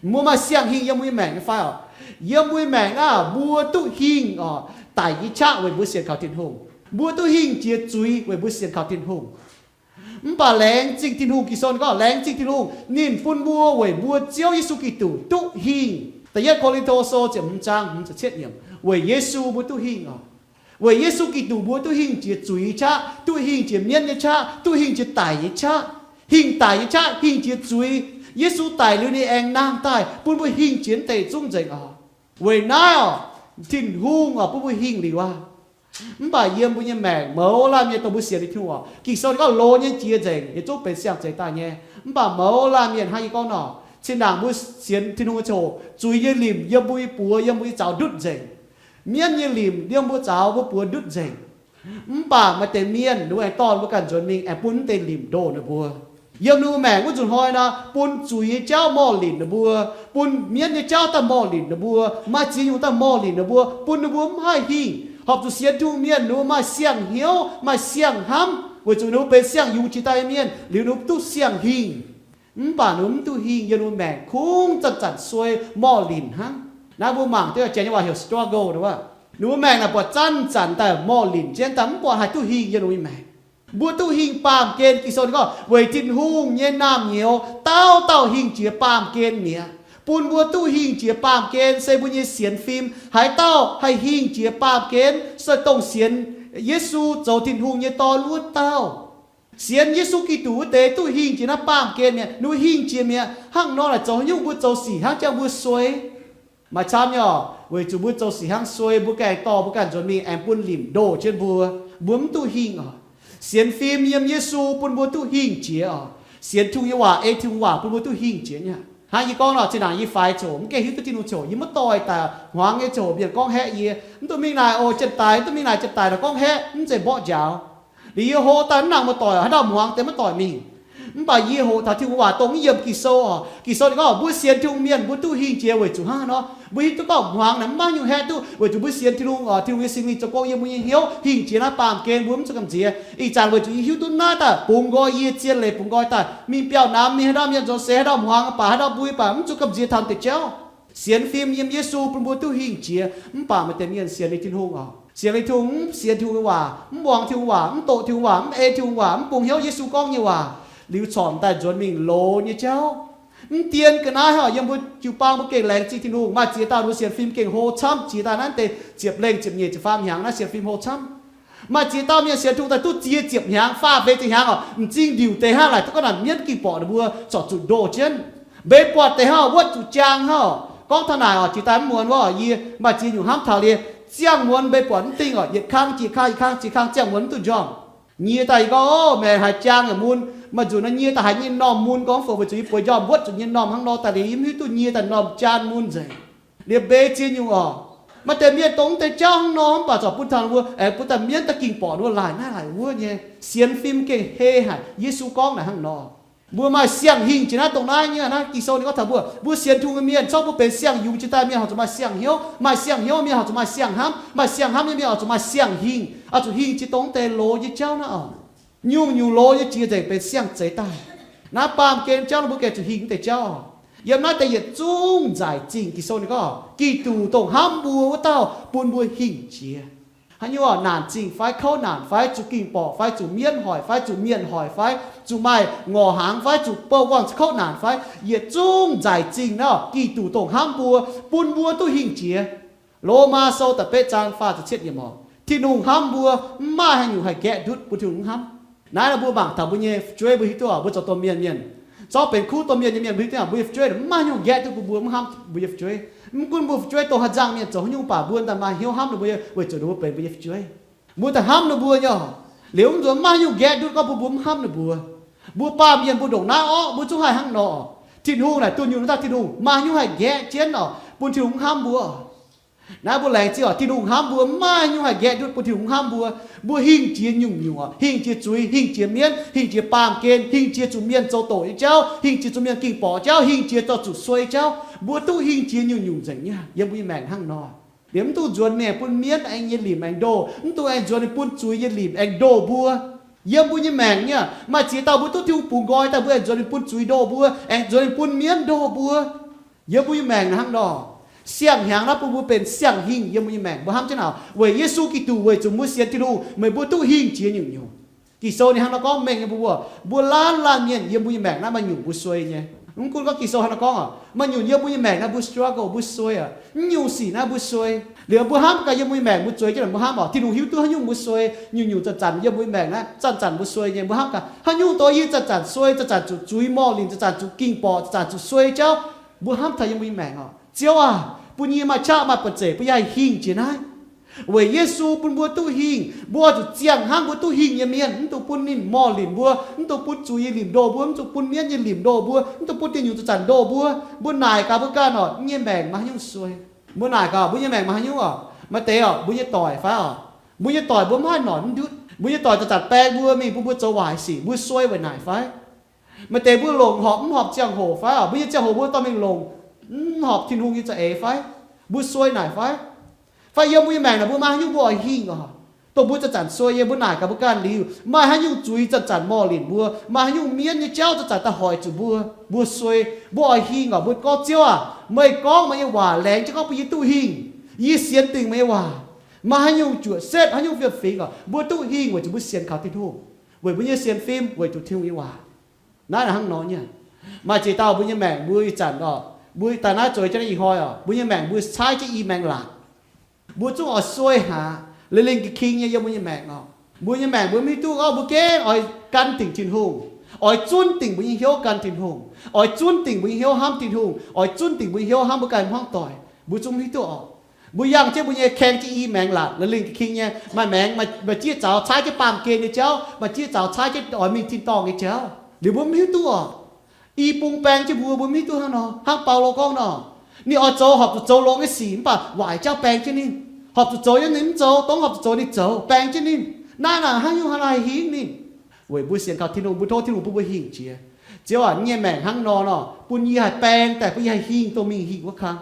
Mbuo maaih siang-hingh yiem mbuo nyei maengc nyei fai orqc? Yiem mbuo nyei maengc aah, mbuo duqv hingh orqc, daic nyei qaqv weic mbuo sienx kaux Tin-Hungh. Mbuo duqv hingh jiex zuiz weic mbuo sienx kaux Tin-Hungh. Mv baac laengz zingh Tin-Hungh, Ging-Sou ninh gorngv, laengz zingh Tin-Hungh, ninh bun mbuo weic mbuo Ziouv Yesu Giduc duqv hingh. Da'yietv Ko^lin^to Sou ziepc hmz zaang hmz ziepc cietv yiemc, weic Yesu mbuo duqv hingh orqc. Weic Yesu Giduc mbuo duqv hingh jiex zuiz nyei qaqv, duqv hingh jiex mienv nyei qaqv, duqv hingh jiex daic nyei qaqv. Hingh daic nyei qaqv hingh jiex zuiz. Yesu daic liuz ninh aengx nangh daaih bun mbuo hingh jiex deix zungv nzengc oc. Weic naaiv oc, Tin-Hungh oc bun mbuo hingh liuz aqv. Mv baac yiem mbuo nyei maengc mouz laanh mienh dongh mbuo sienx nyei Tin-Hungh oc, Ging-Sou ninh gorngv loz nyei jiex nzengc, yietc zungv benx siang-zeix daaih nyei. Mv baac mouz laanh mienh hnangv yie gorngv nor, zinh ndaangc mbuo sienx Tin-Hungh nyei ziangh hoc, zuiz nyei limc yiem mbuo nyei buoz, yiem mbuo nyei zaux ndutv nzengc. Mienv nyei limc yiem mbuo zaux mbuo buoz ndutv nzengc. Mv baac maaih deix mienh ninh mbuo aengx dorh mbuo ganh nzuonx mingh aengx bun mv deix limc ndoh ninh mbuo. Yiem ninh mbuo maengc wuov nzunc hnoi nor, bun zuiz nyei jauv morh linc ninh mbuo, bun mienv nyei jauv daaih morh linc ninh mbuo, maaih ziex nyungc daaih morh linc ninh mbuo, bun ninh mbuo mv haih hingh. Horpc zuqc sienx Tin-Hungh mienh ninh mbuo maaih siang-hnyouv, maaih siang-hnamv, weic zuqc ninh mbuo benx siang-yungz jiex daaih nyei mienh liuz ninh mbuo duqv siang-hingh. Mv baac ninh mbuo mv duqv hingh, yiem ninh mbuo maengc kungx zanc-zanc suei morh linc hnangv. Naaiv mbuo mangc deix janx nyei waac heuc struggle nor wuov. Ninh mbuo maengc naaic buatc zanc-zanc daaih morh linc jienv daaih mv buatc haih duqv hingh yiem ninh mbuo nyei maengc. Mbuo duqv hingh baamh gen, Ging-Sou ninh gorngv weic Tin-Hungh nyei naamh nyouz dauh dauh hingh jiex baamh gen mi'aqv. Bun mbuo duqv hingh jiex baamh gen se mbuo nyei sienx fim haaix dauh haih hingh jiex baamh gen se dongh sienx Yesu zoux Tin-Hungh nyei Dorn wuov dauh. Sienx Yesu Giduc wuov deix duqv hingh jiex naaiv baamh gen mi'aqv. Ninh mbuo hingh jiex mi'aqv. Hnangv nor naaic zoux haaix nyungc mbuo zoux sic hnangv jangx mbuo suei? Maaih camv nyei oc, weic zuqc mbuo zoux sic hnangv suei, mbuo ganh dorh mbuo ganh nzuonx mingh aengx bun limc ndoh jienv mbuo, mbuo mv duqv hingh oc. Sienx fim yiem Yesu bun mbuo duqv hingh jiex oc. Sienx Tin-Hungh nyei waac, ei Tin-Hungh waac bun mbuo duqv hingh jiex nyei. Hnangv yie gorngv nor, zinh ndaangc yie faix ziangh hoc mv gaengh hiuv duqv Tin-Hungh ziangh hoc, yie maiv doix daaih hmuangx nyei ziangh hoc mienh gorngv haeqv yie, mv duqv mingh naaic oc, janx-daic, mv duqv mingh naaic, janx-daic naaic gorngv haeqv, mv zeiz mborqv njaaux. Liuz yie hoqc daaih mv nangc muoz-doic, haaix dauh hmuangx deix maiv doix mingh. Mv baac yie hoqc taux Tin-Hungh waac dongh mv yiem Ging-Sou oc. Ging-Sou ninh gorngv mbuo sienx Tin-Hungh mienh mbuo duqv hingh jiex weic zuqc hnangv haaix nor. Mbuo hiuv duqv gorngv hmuangx naaic mv maaih nyungc haeqv duqv, weic zuqc mbuo sienx Tin-Hungh oc, Tin-Hungh nyei Singx Lingh zoux gong yiem mbuo nyei hnyouv hingh jiex naaiv baamh gen, mbuo mv zuqc gamh nziex. Ih zanc weic zuqc yie hiuv duqv naaiv daaih bungx nqoi yie zien leiz, bungx nqoi daaih mingh biauv namx, mingh haaix ndau mienh nzuonx seix, haaix ndau hmuangx baac, haaix ndau mbui baac, mv zuqc gamh nziex taux deix jauv. Sienx fim yiem Yesu bun mbuo duqv hingh jiex. Mv baac maaih deix mienh sienx liuz Tin-Hungh oc, sienx liuz Tin-Hungh mv sienx Tin-Hungh nyei waac, mv muangx Tin-Hungh waac, mv doqc Tin-Hungh waac, mv ei Tin-Hungh waac, mv bungx hnyouv Yesu gorngv nyei waac, liuz corc daaih nzuonx mingh loz nyei jauv. Mv dien ga'naaiv oc, yiem mbuo jiu-baang mbuo gengh laengz zingh Tin-Hungh. Maaih ziex dauh ninh mbuo sienx fim gengh hlo camv, jiex daaih naaiv deix ziepc lengh, ziepc nyeic, ziepc faam hnyangx naaiv sienx fim hlo camv. Maaih ziex dauh mienh sienx Tin-Hungh daaih duqv ziex ziepc hnyangx, faah feix ziepc hnyangx oc, m'zing ndiuc deix hnangv, laaic duqv gorngv naaic mienv gingh borqc ninh mbuo corc zuqc ndoh jienv. Mbeix buatc deix hnangv, wuotv zuqc jaang hnangv. Gorngv taux naaic oc, jiex daaih mv muonz wuov, yie maaih ziex nyungc hnamv taux liuz, ziangh muonz mbeix buatc mv dingh oc, yietc kang jiex kang, jiex kang ziangh muonz mv duqv njormh. Nyie daaih yie gorngv, Ov, maengc haiz jaang yaac mun. Maaih nzunc naaiv nyie daaih haiz nyei m'normh mun gorngv fou, weic zuqc yie bueix njormh wuotv zuqc nyei m'normh hnangv nor daaih liuz, yie mv hiuv duqv nyie daaih m'normh jaan mun nzengc. Liuz mbeix ziex nyungc oc, maaih deix mienh dongh mv deix jauv hnangv nor, mv baac corc bun taux ninh mbuo aengx bun daaih mienv daaih gingh borqc ninh mbuo laaic naaiv laaic wuov nyei. Sienx fim gengh hei haic. Yesu gorngv naaic hnangv nor. Mbuo maaih siang-hingh jiex naaiv dongh naaiv nyei. Naaiv Ging-Sou ninh gorngv taux mbuo, mbuo sienx Tin-Hungh nyei mienh, corc mbuo benx siang-yungz jiex daaih mienh horpc zuqc maaih siang-hnyouv, maaih siang-hnyouv mienh horpc zuqc maaih siang-hnamv, maaih siang-hnamv nyei mienh horpc zuqc maaih siang-hingh, oix zuqc hingh jiex dongh mv deix loz nyei jauv naaiv oc. Nyungc-nyungc loz nyei jiex nzengc benx siang-zeix daaih. Naaiv baamh gen jauv ninh mbuo gengh zuqc hingh mv deix jauv oc. Yiem naaiv deix yietc zungv nzaic zingh. Ging-Sou ninh gorngv Giduc dongh hnamv mbuo wuov dauh bun mbuo hingh jiex. Haaix nyungc oc, naanc zingh fai kouv naanc fai zuqc gingh borqc fai zuqc mienv hoic fai zuqc mienh hoic fai zuqc maaih ngorc hnaangx fai zuqc bouh buangh kouv naanc fai, yietc zungv nzaic zingh naaiv oc, Giduc dongh hnamv mbuo bun mbuo duqv hingh jiex. Lomaa Sou da'betv zaang faah ziepc cietv yiemc oc, Tin-Hungh hnamv mbuo, mv maaih haaix nyungc haih nqaeqv ndutv bun Tin-Hungh mv hnamv. Naaiv nor mbuo mangc taux mbuo nyei fu'jueiv, mbuo hiuv duqv oc, mbuo zoux domh mienh mienh, zorqv benx kuv domh mienh nyei mienh, mbuo hiuv duqv oc, mbuo nyei fu'jueiv mv maaih haaix nyungc nqaeqv duqv bun mbuo mv hnamv mbuo nyei fu'jueiv. Mv gunv mbuo fu'jueiv dongh haaix nzangc mienh zoux haaix nyungc baac mbuo daaih maaih hnyouv hnamv ninh mbuo nyei, weic zuqc ninh mbuo benx mbuo nyei fu'jueiv. Mbuo daaih hnamv ninh mbuo nyei oc. Liuz mv nzuonx mv maaih haaix nyungc nqaeqv ndutv gorngv bun mbuo mv hnamv ninh mbuo. Mbuo baamh mienh mbuo ndongc naaiv orqv, mbuo zungv haih hnangv nor. Tin-Hungh naaic dunh yunh wuov dauh Tin-Hungh, maaih haaix nyungc haih nqaeqv jienv oc bun Tin-Hungh mv hnamv mbuo oc? Naaiv mbuo laengz zingh oc, Tin-Hungh hnamv mbuo, mv maaih haaix nyungc haih nqaeqv ndutv bun Tin-Hungh mv hnamv mbuo. Mbuo hingh jiex nyungc-nyungc oc, hingh jiex zuiz, hingh jiex mienv, hingh jiex baamh gen, hingh jiex zuqc mienh zoux doqc nyei jauv, hingh jiex zuqc mienh gingh borqc jauv, hingh jiex zorqv zuqc suei jauv. Mbuo duqv hingh jiex nyungc-nyungc nzengc nyei yiem mbuo nyei maengc hnangv nor. Liemh mv dungx nzuonx mingh bun mienv aengx nyei limc aengx ndoh, mv dungx aengx nzuonx ninh bun zuiz nyei limc aengx ndoh mbuo. Yiem mbuo nyei maengc nyei, maaih ziex dauh mbuo duqv Tin-Hungh bungx nqoi daaih mbuo aengx nzuonx ninh bun zuiz ndoh mbuo, aengx nzuonx ninh bun mienv ndoh mbuo. Yiem mbuo nyei maengc hnangv nor, siang-hnyangx naaiv bun mbuo benx siang-hingh yiem mbuo nyei maengc. Mbuo hnamv jienv naaic, weic Yesu Giduc, weic zuqc mbuo sienx Tin-Hungh, meih mbuo duqv hingh jiex nyungc-nyungc. Ging-Sou ninh hnangv nor gorngv mengh nyei mbuo, mbuo laanh laanh mienh yiem mbuo nyei maengc naaiv maaih nyungc mbuo suei nyei. Mv gunv gorngv Ging-Sou haaix nor gorngv oc, maaih nyungc yiem mbuo nyei maengc naaiv mbuo struggle, mbuo suei aqv. Mv nyungc sic naaiv mbuo suei. Liuz mbuo hnamv gaax yiem mbuo nyei maengc mbuo zueiz jienv naaic mbuo hnamv oc, Tin-Hungh hiuv duqv haaix nyungc mbuo suei. Nyungc-nyungc zanc-zanc yiem mbuo nyei maengc naaiv zanc-zanc mbuo suei nyei. Mbuo hnamv gaax haaix nyungc dongh yie zanc-zanc suei, zanc-zanc zuqc zuiz, mor linc zanc-zanc zuqc ging borqc, zanc-zanc zuqc suei jauv. Mbuo hnamv taux yiem mbuo nyei maengc oc, Ziouv aah, bun yie maaih qaqv maaih ba'zeic bun yie haih hingh jiex naaiv. Weic Yesu bun mbuo duqv hingh, mbuo oix zuqc ziangh hnangv mbuo duqv hingh nyei mienh, mv dungx bun ninh mor linc mbuo, mv dungx bun zuiz nyei limc ndoh mbuo, mv dungx bun mienv nyei limc ndoh mbuo, mv dungx bun diuh nyungc zanc-zanc ndoh mbuo. Mbuo naaic gaax mbuo ganh oc, mbuo nyei maengc maaih haaix nyungc suei? Mbuo naaic gaax mbuo nyei maengc maaih haaix nyungc oc? Maaih deix oc, mbuo nyei doic fai oc, mbuo nyei doic mbuo mv haih noic mv ndutv. Mbuo nyei doic zanc-zanc baeng mbuo mingh bun mbuo zoux waaic sic, mbuo suei weic naaic fai? Maaih deix mbuo longc horpc mv horpc ziangh hoc fai oc, mbuo nyei ziangh hoc mbuo dorh mingh longc mv horpc Tin-Hungh nyei za'eix fai? Mbuo suei naaic fai? Fai yiem mbuo nyei maengc naaic mbuo maaih haaix nyungc mbuo oix hingh oc, dongh mbuo zanc-zanc suei nyei? Mbuo naaic gaax mbuo ganh liuz, maaih haaix nyungc zuiz zanc-zanc mor linc mbuo, maaih haaix nyungc mienv nyei jauv zanc-zanc daaih hoic zuqc mbuo, mbuo suei, mbuo oix hingh oc. Mbuo gorngv, Ziouv aah, meih gorngv meih nyei waac laengz jienv gorngv bun yie duqv hingh. Yie sienx dingc meih nyei waac. Maaih haaix nyungc juoqc setv, haaix nyungc fiem-fingx oc, mbuo duqv hingh weic zuqc mbuo sienx kaux Tin-Hungh, weic mbuo nyei sienx fim weic zuqc Tin-Hungh nyei waac. Naaiv naaic hnangv nor nyei. Maaih ziex dauh mbuo nyei maengc mbuo ih zanc oc, mbuo daaih naaiv zueiz jienv naaiv ih hnoi oc, mbuo nyei maengc mbuo caaiv jienv i maengx laatc. Mbuo zungv oix suei haic, lingh lingh ga'king nyei yiem mbuo nyei maengc oc. Mbuo nyei maengc mbuo mv hiuv duqv gorngv mbuo gengh oix gan dingc Tin-Hungh, oix zunv dingc mbuo nyei hnyouv gan Tin-Hungh, oix zunv dingc mbuo nyei hnyouv hnamv Tin-Hungh, oix zunv dingc mbuo nyei hnyouv hnamv mbuo ganh hmuangv doic. Mbuo zungv mv hiuv duqv oc. Mbuo yangh jienv mbuo nyei, kaeng jienv i maengx laatc, lingh lingh ga'king nyei, maaih maengx maaih zieqv zaux caaiv jienv baamh gen nyei jauv, maaih zieqv zaux caaiv jienv oix mingh tin-dorngh nyei jauv. Liuz mbuo mv hiuv duqv oc. I bung baeng jienv mbuo, mbuo mv hiuv duqv hnangv nor. Hnangv Baulo gorngv nor, ninh oix zoux horpc zuqc zoux longx nyei sic, mv baac waaic jauv baeng jienv ninh. Horpc zuqc zoux nyei ninh mv zoux, dongh horpc zuqc zoux ninh zoux, baeng jienv ninh. Naaiv naaic haaix nyungc hnangv naaic hingh ninh? Weic mbuo sienx kaux Tin-Hungh, mbuo tov Tin-Hungh bun mbuo hingh jiex. Ziouv aah, yie nyei maengc hnangv nor nor, bun yie haih baeng daaih, bun yie haih hingh dongh mingh hingh wuov kang.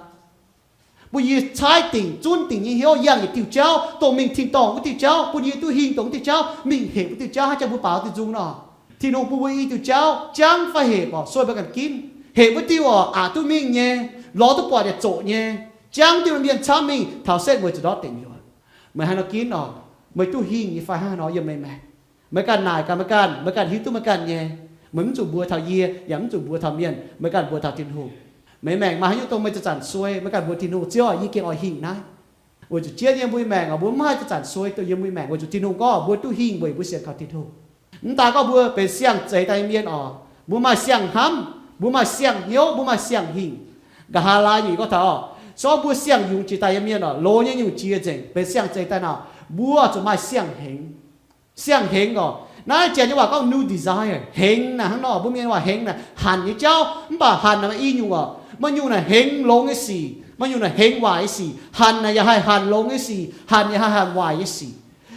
Bun yie caaiv dingc, zunv dingc nyei hnyouv yangh yietc diuh jauv, dongh mingh tin-dorngh wuov diuh jauv, bun yie duqv hingh dongh wuov diuh jauv, mingh hepc wuov diuh jauv hnangv jangx mbuo baaux diuh nzung nor. Tin-Hungh bun mbuo i diuh jauv, jangv fai hepc oc, suei mbuo ganh ginv. Hepc wuov diuh oc, aqc duqv mingh nyei, lorz duqv buatc yietc zoqc nyei, jangv diuh mienh camv mingh taux setv weic zuqc ndortv dingc yuoqc. Meih haaix nor ginv oc? Meih duqv hingh nyei fai hnangv haaix nor yiem meih maengc? Meih ganh naaic gaax meih ganh, meih ganh hiuv duqv meih ganh nyei. Meih mv zuqc mbuox taux yie, yaac mv zuqc mbuox taux mienh, meih ganh mbuox taux Tin-Hungh. Meih maengc maaih haaix nyungc dongh meih zanc-zanc suei, meih ganh mbuox Tin-Hungh, Ziouv aah, yie gengh oix hingh naaiv. Weic zuqc jienv yiem mbuo maengc oc, mbuo mv haih zanc-zanc suei dongh yiem mbuo maengc, weic zuqc Tin-Hungh gorngv mbuo duqv hingh weic mbuo sienx kaux Tin-Hungh. Mv daaih gorngv mbuo benx siang-zeix daaih nyei mienh oc, mbuo maaih siang-hnamv, mbuo maaih siang-hnyouv, mbuo maaih siang-hingh. Nqa'haav laai nyungc gorngv taux oc, se gorngv mbuo siang-yungz jiex daaih nyei mienh oc, loz nyei nyungc jiex nzengc, benx siang-zeix daaih nor, mbuo zuqc maaih siang-hengx. Siang-hengx oc, naaiv Janx nyei waac gorngv new desire, hengx naaic hnangv nor, mbuo Mienh waac hengx naaic hanc nyei jauv, mv baac hanc naaic maaih i nyungc oc. Maaih nyungc naaic hengx longx nyei sic, maaih nyungc naaic hengx waaic nyei sic. Hanc naaic yaac haih hanc longx nyei sic, hanc yaac haih hanc waaic nyei sic.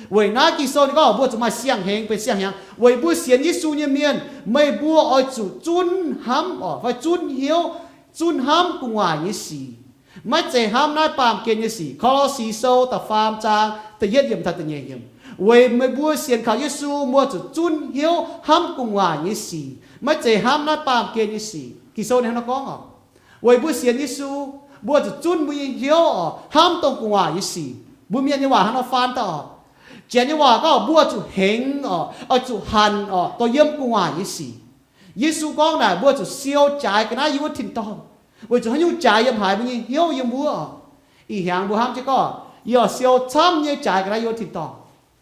Weic naaiv Ging-Sou ninh gorngv mbuo zuqc maaih siang-hengx, benx siang-hnyangx. Weic mbuo sienx Yesu nyei mienh, meih mbuo oix zuqc zunv hnamv oc, fai zunv hnyouv, zunv hnamv gu'nguaaic nyei sic. Maiv zeiz hnamv naaiv baamh gen nyei sic. Ko^lo^si Sou da'faam zaang da'yietv yiemc taux da'nyeic yiemc. Weic meih mbuo sienx kaux Yesu, mbuo zuqc zunv hnyouv hnamv gu'nguaaic nyei sic, maiv zeiz hnamv naaiv baamh gen nyei sic. Ging-Sou ninh hnangv nor gorngv oc. Weic mbuo sienx Yesu, mbuo zuqc zunv mbuo nyei hnyouv oc, hnamv dongh gu'nguaaic nyei sic. Mbuo Mienh nyei waac hnangv nor faan daaih oc. Janx nyei waac gorngv mbuo zuqc hengx oc, oix zuqc hanc oc, dongh yiem gu'nguaaic nyei sic. Yesu gorngv naaic mbuo zuqc siou jaaix ga'naaiv yiem wuov tin-dorngh, weic zuqc haaix nyungc jaaix yiem haaix, mbuo nyei hnyouv yiem wuov oc. Ih hnyangx mbuo hnamv jienv gorngv, yie oix siou camv nyei jaaix ga'naaiv yiem wuov tin-dorngh.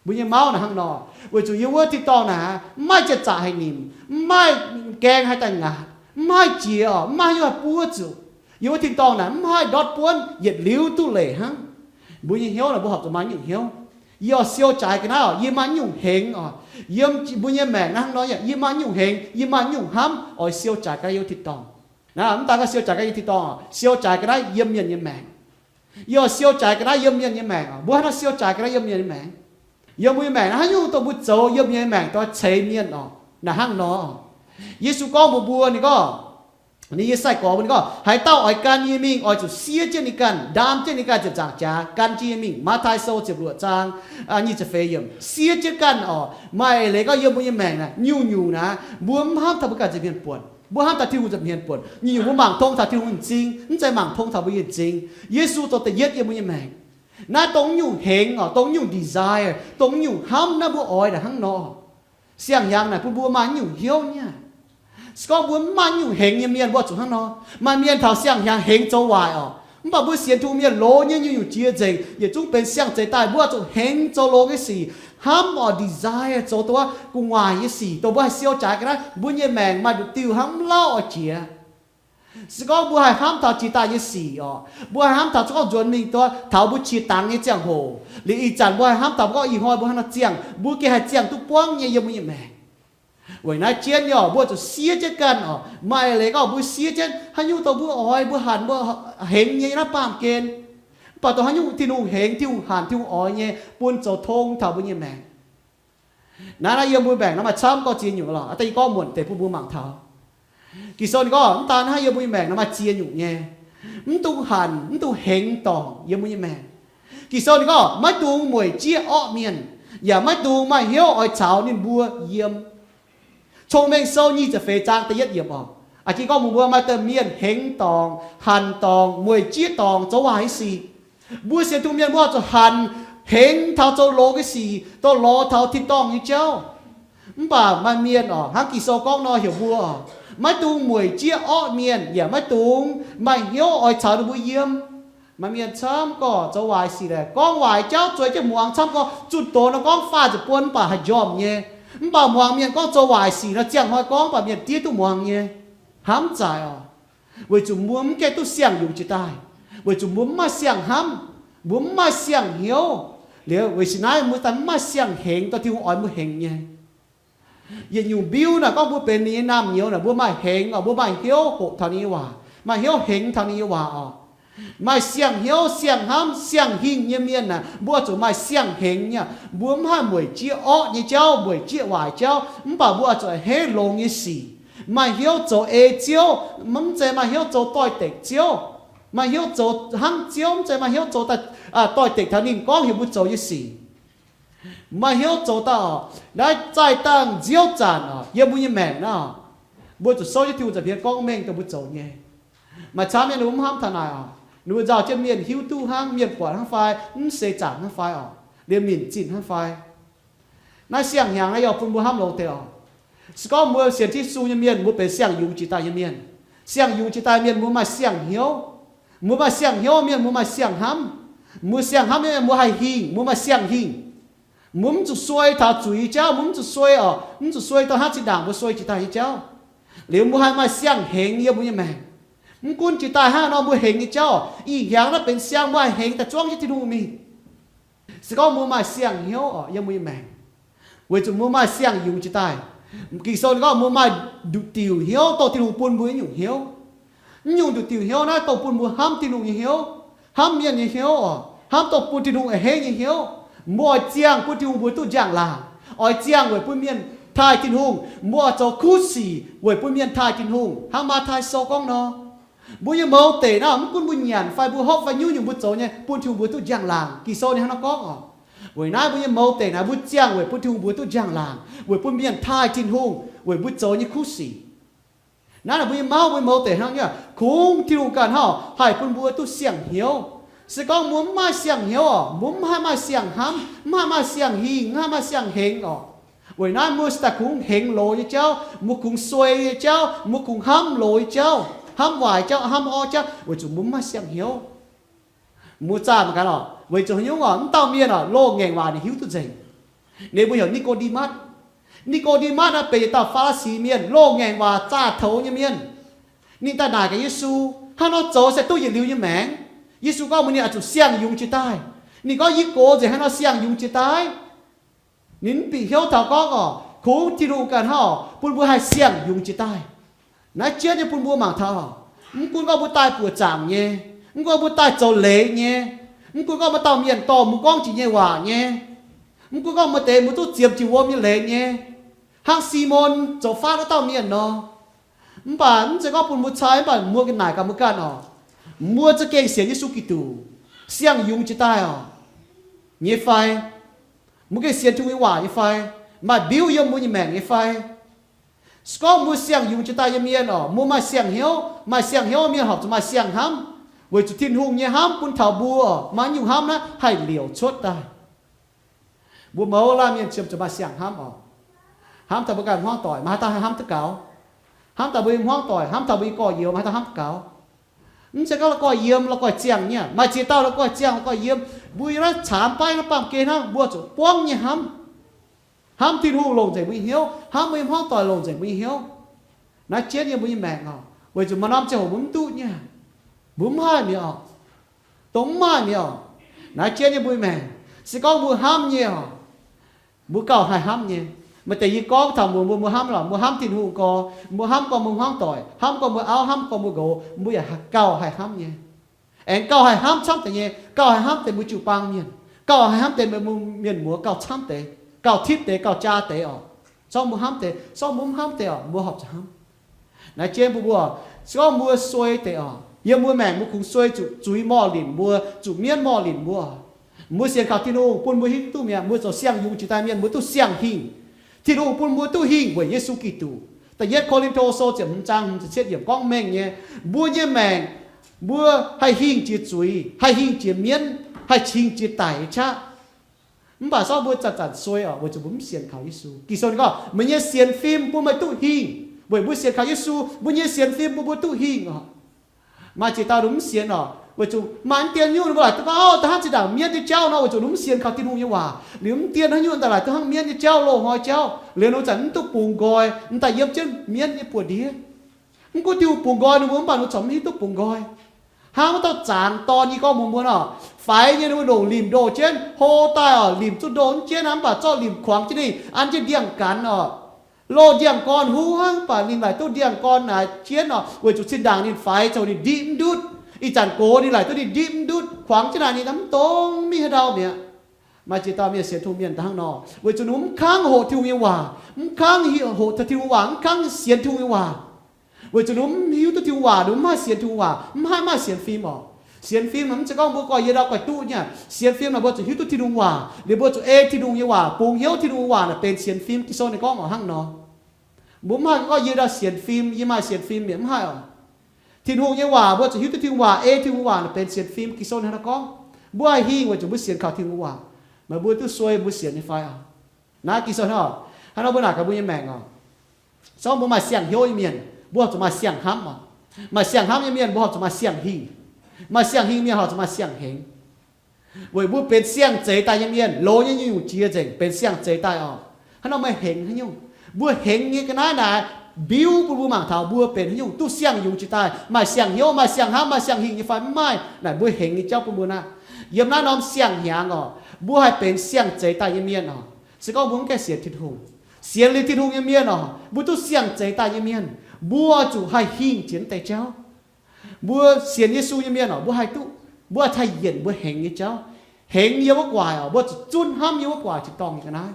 Mbuo nyei mauv naaic hnangv nor, weic zuqc yiem wuov tin-dorngh naaic mv maaih jiex zaqc haih nimc, mv maaih gaeng haih daaih ngaatc, mv haih jiex oc, mv maaih haaix nyungc haih buov zuqc. Yiem wuov tin-dorngh naaic mv haih ndortv buonv, yietc liuz duqv leic hnangv. Mbuo nyei hnyouv naaic mbuo horpc zuqc maaih nyungc hnyouv. Yie oix siou jaaix ga'naaiv oc, yie maaih nyungc hengx oc. Yiem mbuo nyei maengc naaiv hnangv nor, yie maaih nyungc hengx, yie maaih nyungc hnamv oix siou jaaix ga'naaiv yiem wuov tin-dorngh. Naaiv mv daaih gorngv siou jaaix ga'naaiv yiem tin-dorngh, siou jaaix ga'naaiv yiem mienh nyei maengc. Yie oix siou jaaix ga'naaiv yiem mienh nyei maengc oc. Mbuo hnangv nor siou jaaix ga'naaiv yiem mienh nyei maengc. Yiem mbuo nyei maengc naaiv haaix nyungc dongh mbuo zoux yiem mienh nyei maengc daaih ceix mienh oc, naaic hnangv nor. Yesu gorngv mbuox mbuo, ninh gorngv, ninh nyei sai-gorx mbuo, ninh gorngv, haaix dauh oix gan yie mingh, oix zuqc siev jienv ninh ganh, ndaam jienv ninh ganh ziepc nzaangc jaax gan jienv yie mingh. Matv^tai Sou ziepc luoqc zaang nyic ziepc feix yiemc. Siev jienv ganh oc. Maaih eix leiz gorngv yiem mbuo nyei maengc naaic nyungc-nyungc naaic mbuo mv hnamv taux mbuo ganh nza'hmien buonc, mbuo hnamv taux Tin-Hungh nza'hmien buonc. Nyungc-nyungc mbuo mangc tong taux Tin-Hungh nyei m'zing, mv zeiz mangc tong taux mbuo nyei m'zing. Yesu zoux da'yietv yiem mbuo nyei maengc. Naaiv dongh nyungc hengx oc, dongh nyungc desire, dongh nyungc hnamv naaiv mbuo oix naaic hnangv nor. Siang-hnyangx naaic bun mbuo maaih nyungc hnyouv nyei aqv. Se gorngv mbuo mv maaih nyungc hengx nyei mienh, mbuo zuqc hnangv nor. Maaih mienh taux siang-hnyangx hengx zoux waaic oc. Mv baac mbuo sienx Tin-Hungh mienh longx nyei nyungc-nyungc jiex nzengc, yietc zungv benx siang-zeix daaih, mbuo zuqc hengx zoux longx nyei sic, hnamv oc, desire zoux dongh wuov gu'nguaaic nyei sic, dongh mbuo haih siou jaaix ga'naaiv, mbuo nyei maengc maaih nduqc diuh hnangv mv lauh oix jiex. Se gorngv mbuo haih hnamv taux jiex daaih nyei sic oc, mbuo haih hnamv taux se gorngv nzuonx mingh dongh taux mbuo qiex dangx nyei ziangh hoc, liuz ih zanc mbuo haih hnamv taux mbuo gorngv ih hnoi mbuo hnangv nor ziangh, mbuo gengh haih ziangh duqv buangv nyei yiem mbuo nyei maengc. Weic naaiv jienv nyei oc, mbuo zuqc siev jienv ganh oc. Maaih leiz gorngv mbuo siev jienv haaix nyungc dongh mbuo oix, mbuo hanc, mbuo hengx nyei naaiv baamh gen. Mv baac dongh haaix nyungc Tin-Hungh hengx, Tin-Hungh hanc, Tin-Hungh oix nyei, bun zoux tong taux mbuo nyei maengc. Naaiv, naaiv yiem mbuo maengc nor maaih camv gorngv ziex nyungc lorqc. Aa, da'nyeic gorngv muonc deix bun mbuo mangc taux. Ging-Sou ninh gorngv mv daan hnangv, yiem mbuo nyei maengc nor maaih ziex nyungc nyei. Mv dungx hanc, mv dungx hengx dorngc yiem mbuo nyei maengc. Ging-Sou ninh gorngv maiv dungx mueic jieqv orqv mienh, yaac maiv dungx maaih hnyouv oix caux ninh mbuo yiem. Cong-Mengh Sou nyic ziepc feix zaang da'yietv yiemc oc. Aa, jiex gorngv mbuox mbuo maaih deix mienh hengx dorngc, hanc dorngc, mueic jieqv dorngc, zoux waaic nyei sic. Mbuo sienx Tin-Hungh mienh mbuo oix zuqc hanc, hengx taux zoux longx nyei sic, dongh lorz taux tin-dorngh nyei jauv. Mv baac maaih mienh oc, hnangv Ging-Sou gorngv nor heuc mbuo oc, maiv dungx mueic jieqv orqv mienh, yaac maiv dungx maaih hnyouv oix caux ninh mbuo yiem. Maaih mienh camv gorx zoux waaic sic aeqv, gorngv waaic jauv zueiz jienv muangx, camv gorx zunh doz nor gorngv faah ziepc buonc mv baac haih njormh nyei. Mv baac muangx mienh gorngv zoux waaic sic nor, ziangh hnoi gorngv baac mienh diev duqv muangx nyei. Hnamv zaaic oc. Weic zuqc mbuo mv gaengh duqv siang-yungz jiex daaih, weic zuqc mbuo mv maaih siang-hnamv, mbuo mv maaih siang-hnyouv. Liuz weic sin naaiv mbuo daaih mv maaih siang-hengx dongh Tin-Hungh oix mbuo hengx nyei. Yietc nyungc mbiuv naaic gorngv mbuo benx ninh nyei naamh nyouz naaic, mbuo maaih hengx oc, mbuo maaih hnyouv hoqc taux ninh nyei waac, maaih hnyouv hengx taux ninh nyei waac oc. Maaih siang-hnyouv, siang-hnamv, siang-hingh nyei mienh naaic, mbuo oix zuqc maaih siang-hengx nyei. Mbuo mv haih mueic jieqv orqv nyei jauv, mueic jieqv waaic jauv, mv baac mbuo oix zuqc a'hneiv longx nyei sic, maaih hnyouv zoux ei Ziouv, mv zeiz maaih hnyouv zoux doix-dekc Ziouv, maaih hnyouv zoux hnangv Ziouv, mv zeiz maaih hnyouv zoux doix-dekc taux ninh gorngv heuc mbuo zoux nyei sic. Maaih hnyouv zoux daaih oc, naaiv zaih dangh nziouv zanc oc, yiem mbuo nyei maengc naaiv oc, mbuo zuqc souv jienv Tin-Hungh nza'hmien gorngv mengh dongh mbuo zoux nyei. Maaih camv mienh ninh mbuo mv hnamv taux naaic oc. Ninh mbuo nzauh jienv mienh hiuv duqv hnangv, mienh buatc hnangv fai, mv seix zaangc hnangv fai oc, liemh minc zinh hnangv fai. Naaiv siang-hnyangx naaiv yaac bun mbuo hnamv longx deix oc. Se gorngv mbuo sienx Yesu nyei mienh, mbuo benx siang-yungz jiex daaih nyei mienh. Siang-yungz jiex daaih mienh mbuo maaih siang-hnyouv. Mbuo maaih siang-hnyouv mienh mbuo maaih siang-hnamv. Mbuo siang-hnamv mienh mbuo haih hingh, mbuo maaih siang-hingh. Mbuo mv zuqc suei taux zuiz nyei jauv, mbuo mv zuqc suei oc, mv zuqc suei dongh hnangv zinh ndaangc mbuo suei jiex daaih nyei jauv. Liuz mbuo haih maaih siang-hengx yiem mbuo nyei maengc. Mv gunv jiex daaih hnangv nor mbuo hengx nyei jauv oc, ih hnyangx naaiv benx siang mbuo haih hengx daaih zuangv jienv Tin-Hungh mingh. Se gorngv mbuo maaih siang-hnyouv oc yiem mbuo nyei maengc, weic zuqc mbuo maaih siang-yungz jiex daaih. Ging-Sou ninh gorngv mbuo maaih nduqc diuc hnyouv dongh Tin-Hungh bun mbuo nyungc hnyouv. Mv nyungc nduqc diuc hnyouv naaiv dongh bun mbuo hnamv Tin-Hungh nyei hnyouv, hnamv mienh nyei hnyouv oc, hnamv dongh bun Tin-Hungh a'hneiv nyei hnyouv. Mbuo oix ziangh bun Tin-Hungh mbuox duqv njang-laangc, oix ziangh weic bun mienh taaih Tin-Hungh. Mbuo oix zoux kuv sic weic bun mienh taaih Tin-Hungh, hnangv Matv^taai Sou gorngv nor. Mbuo nyei mouz deic naaiv, mv gunv mbuo nyanc fai mbuo hopv fai nyungc-nyungc mbuo zoux nyei, bun Tin-Hungh mbuox duqv njang-laangc. Ging-Sou ninh hnangv nor gorngv oc. Weic naaiv mbuo nyei mouz deic naaiv, mbuo ziangh weic bun Tin-Hungh mbuox duqv njang-laangc, weic bun mienh taaih Tin-Hungh, weic mbuo zoux nyei kuv sic. Naaiv naaic mbuo nyei mauv, mbuo nyei mouz deic hnangv nyei, kungx Tin-Hungh ganh hnangv haih bun mbuo duqv siang-hnyouv. Se gorngv mbuo mv maaih siang-hnyouv oc, mbuo mv haih maaih siang-hnamv, mv haih maaih siang-hingh, mv haih maaih siang-hengx oc. Weic naaiv mbuo se daaih kungx hengx loz nyei jauv, mbuo kungx suei nyei jauv, mbuo kungx hnamv loz nyei jauv, hnamv waaic jauv, hnamv orqv jauv, weic zuqc mbuo mv maaih siang-hnyouv. Mbuo zaah mangc gaax oc, weic zuqc haaix nyungc oc, mv dauh mienh oc, loz-ngaengc waac ninh hiuv duqv nzengc. Ninh mbuo heuc Ni^ko^nde^matv. Ni^ko^nde^matv naaiv benx yietc dauh Faa^li^si Mienh, loz-ngaengc waac zaah toux nyei mienh. Ninh daaih naaic gaax Yesu, hnangv nor zoux se duqv yietc liuz nyei maengc? Yesu gorngv mbuox ninh oix zuqc siang-yungz jiex daaih. Ninh gorngv, yie gox nzengc hnangv nor siang-yungz jiex daaih. Ninh mv bieqc hnyouv taux gorngv oc, kungx Tin-Hungh ganh hnangv oc bun mbuo haih siang-yungz jiex daaih. Naaiv jienv nyei bun mbuo mangc taux, mv gunv gorngv mbuo daaih buoqc zaangc nyei, mv gunv mbuo daaih zoux leiz nyei, mv gunv gorngv maaih dauh mienh dorh mbuo gorngv jiex nyei waac nyei, mv gunv gorngv maaih deix mbuo duqv ziemx jiex wuom nyei leiz nyei, hnangv Simon zoux faanv wuov dauh mienh nor. Mv baac mv zeiz gorngv bun mbuo cai, mv baac mbuo ganh naaic gaax mbuo ganh oc, mbuo za'gengh sienx Yesu Giduc, siang-yungz jiex daaih oc, nyei fai? Mbuo gengh sienx Tin-Hungh nyei waac nyei fai? Maaih mbiuv yiem mbuo nyei maengc nyei fai? Se gorngv mbuo siang-yungz jiex daaih nyei mienh oc, mbuo maaih siang-hnyouv. Maaih siang-hnyouv mienh horpc zuqc maaih siang-hnamv, weic zuqc Tin-Hungh nyei hnamv bun taux mbuo oc, maaih nyungc hnamv naaiv haih liouc cuotv daaih. Mbuo mouz laanh mienh qiemx zuqc maaih siang-hnamv oc. Hnamv taux mbuo ganh hmuangv doic, maaih haaix dauh haih hnamv duqv gaux? Hnamv taux mbuo nyei hmuangv doic, hnamv taux mbuo nyei gorx-youz, maiv haih taux hnamv gaux. Mv zeiz gorngv la'guaih yiem, la'guaih ziangh nyei, maaih ziex dauh la'guaih ziangh, la'guaih yiem. Mbuo yiem naaiv caamx baiv naaiv baamh gen hnangv, mbuo zuqc buangv nyei hnamv. Hnamv Tin-Hungh longc nzengc mbuo nyei hnyouv, hnamv mbuo nyei hmuangv doic longc nzengc mbuo nyei hnyouv. Naaiv jienv yiem mbuo nyei maengc oc, weic zuqc maaih norm ziangh hoc mbuo mv duqv nyei, mbuo mv haih mi'aqv oc, dongh mv haih mi'aqv oc. Naaiv jienv yiem mbuo nyei maengc, se gorngv mbuo hnamv nyei oc, mbuo gauh haih hnamv nyei. Maaih deix yie gorngv taux mbuox mbuo, mbuo hnamv lorqc, mbuo hnamv Tin-Hungh gorx, mbuo hnamv gorx mbuo hmuangv doic, hnamv gorx mbuo auv, hnamv gorx mbuo nqox, mbuo yaac gauh haih hnamv nyei. Aengx gauh haih hnamv camv deix nyei, gauh haih hnamv deix mbuo jiu-baang mienh, gauh haih hnamv deix mbuo mienh muoz gauh camv deix, gauh tipv deix, gauh jaa deix oc. Zorqv mbuo hnamv deix, zorqv mbuo mv hnamv deix oc, mbuo horpc zuqc hnamv. Naaiv jienv mbuo, mbuo, se gorngv mbuo suei deix oc, yiem mbuo maengc mbuo kungx suei zuqc zuiz morh linc mbuo, zuqc mienv morh linc mbuo. Mbuo sienx kaux Tin-Hungh bun mbuo hiuv duqv mi'aqv, mbuo zoux siang-yungz jiex daaih mienh mbuo duqv siang-hingh. Tin-Hungh bun mbuo duqv hingh weic Yesu Giduc. Da'yietv Ko^lin^to Sou ziepc hmz zaang hmz ziepc cietv yiemc gorngv mengh nyei, mbuo nyei maengc, mbuo haih hingh jiex zuiz, haih hingh jiex mienv, haih hingh jiex daic nyei qaqv. Mv baac zorqv mbuo zanc-zanc suei oc, weic zuqc mbuo mv sienx kaux Yesu. Ging-Sou ninh gorngv, meih nyei sienx fim bun meih duqv hingh. Weic mbuo sienx kaux Yesu, mbuo nyei sienx fim bun mbuo duqv hingh oc. Maaih ziex dauh ninh mv sienx oc, weic zuqc maaih mv dien nyungc ninh mbuo laaic duqv gorngv, ov, da'hnangv zinh ndaangc mienv nyei jauv nor, weic zuqc ninh mv sienx kaux Tin-Hungh nyei waac. Liuz mv dien haaix nyungc daaih laaic duqv hnangv mienv nyei jauv, loz-hnoi jauv. Liuz ninh zanc mv duqv bungx nqoi, m'daaih yiem jienv mienv nyei buoz-ndiev. Mv gunv Tin-Hungh bungx nqoi ninh mbuo, mv baac ninh mbuo corc mv hiuv duqv bungx nqoi. Hnangv wuov dauh zaangc dorn yie gorngv mbuox mbuo nor, faix nyei ninh mbuo ndongc limc ndoh jienv, hlo daaih oc, limc zuqc ndoh jienv aqv, mv baac zorqv limc kuangx jienv ninh, an jienv ndiangx-gaanx oc. Loz ndiangx-gorn huv hnangv, mv baac ninh laaic duqv ndiangx-gorn naaic jienv oc, weic zuqc zinh ndaangc ninh faix zoux ninh ndiqv mv ndutv. Ih zanc gox ninh laaic duqv ninh ndiqv mv ndutv, kuangx jienv naaic ninh mv dongz mingh haaix ndau mi'aqv. Maaih ziex dauh mienh sienx Tin-Hungh mienh da'hnangv nor, weic zuqc ninh mbuo mv kangv hoqc Tin-Hungh nyei waac, mv kangv hoqc taux Tin-Hungh waac, mv kangv sienx Tin-Hungh nyei waac. Weic zuqc ninh mbuo mv hiuv duqv Tin-Hungh waac, ninh mbuo mv haih sienx Tin-Hungh waac, mv haih maaih sienx fim oc. Sienx fim naaic mv zeiz gorngv mbuo gorx-youz ndau goix duqv nyei. Sienx fim naaic mbuo zuqc hiuv duqv Tin-Hungh waac, liuz mbuo zuqc ei Tin-Hungh nyei waac, bungx hnyouv Tin-Hungh waac naaic benx sienx fim. Ging-Sou ninh gorngv oc hnangv nor. Mbuo mv haih gorngv yie ndau sienx fim, yie maaih sienx fim mi'aqv, mv haih oc. Tin-Hungh nyei waac, mbuo zuqc hiuv duqv Tin-Hungh waac, ei Tin-Hungh waac naaic benx sienx fim. Ging-Sou hnangv naaiv gorngv, mbuo haih hingh weic zuqc mbuo sienx kaux Tin-Hungh waac. Meih mbuo duqv suei mbuo sienx nyei fai oc? Naaiv Ging-Sou hnangv oc, hnangv nor mbuo naaic gaax mbuo nyei maengc oc. Zorqv mbuo maaih siang-hnyouv nyei mienh, mbuo horpc zuqc maaih siang-hnamv oc. Maaih siang-hnamv nyei mienh, mbuo horpc zuqc maaih siang-hingh. Maaih siang-hingh mienh horpc zuqc maaih siang-hengx. Weic mbuo benx siang zeix daaih nyei mienh, loz nyei nyungc-nyungc jiex nzengc, benx siang zeix daaih oc. Hnangv nor meih hengx haaix nyungc? Mbuo hengx nyei ga'naaiv naaic mbiuv bun mbuo mangc taux mbuo benx haaix nyungc, duqv siang-yungz jiex daaih, maaih siang-hnyouv, maaih siang-hnamv, maaih siang-hingh nyei fai mv maaih. Naaic mbuo hengx nyei jauv bun mbuo naaiv. Yiem naaiv norm siang-hnyangx oc, mbuo haih benx siang zeix daaih nyei mienh oc. Se gorngv mbuo mv gaengh sienx Tin-Hungh, sienx liuz Tin-Hungh nyei mienh oc, mbuo duqv siang zeix daaih nyei mienh, mbuo zuqc haih hingh jiex deix jauv. Mbuo sienx Yesu nyei mienh oc, mbuo haih duqv, mbuo haih taaih yienc mbuo hengx nyei jauv. Hengx yiem wuov guaax oc, mbuo zuqc zunv hnamv yiem wuov guaax jiex dorngh nyei ga'naaiv.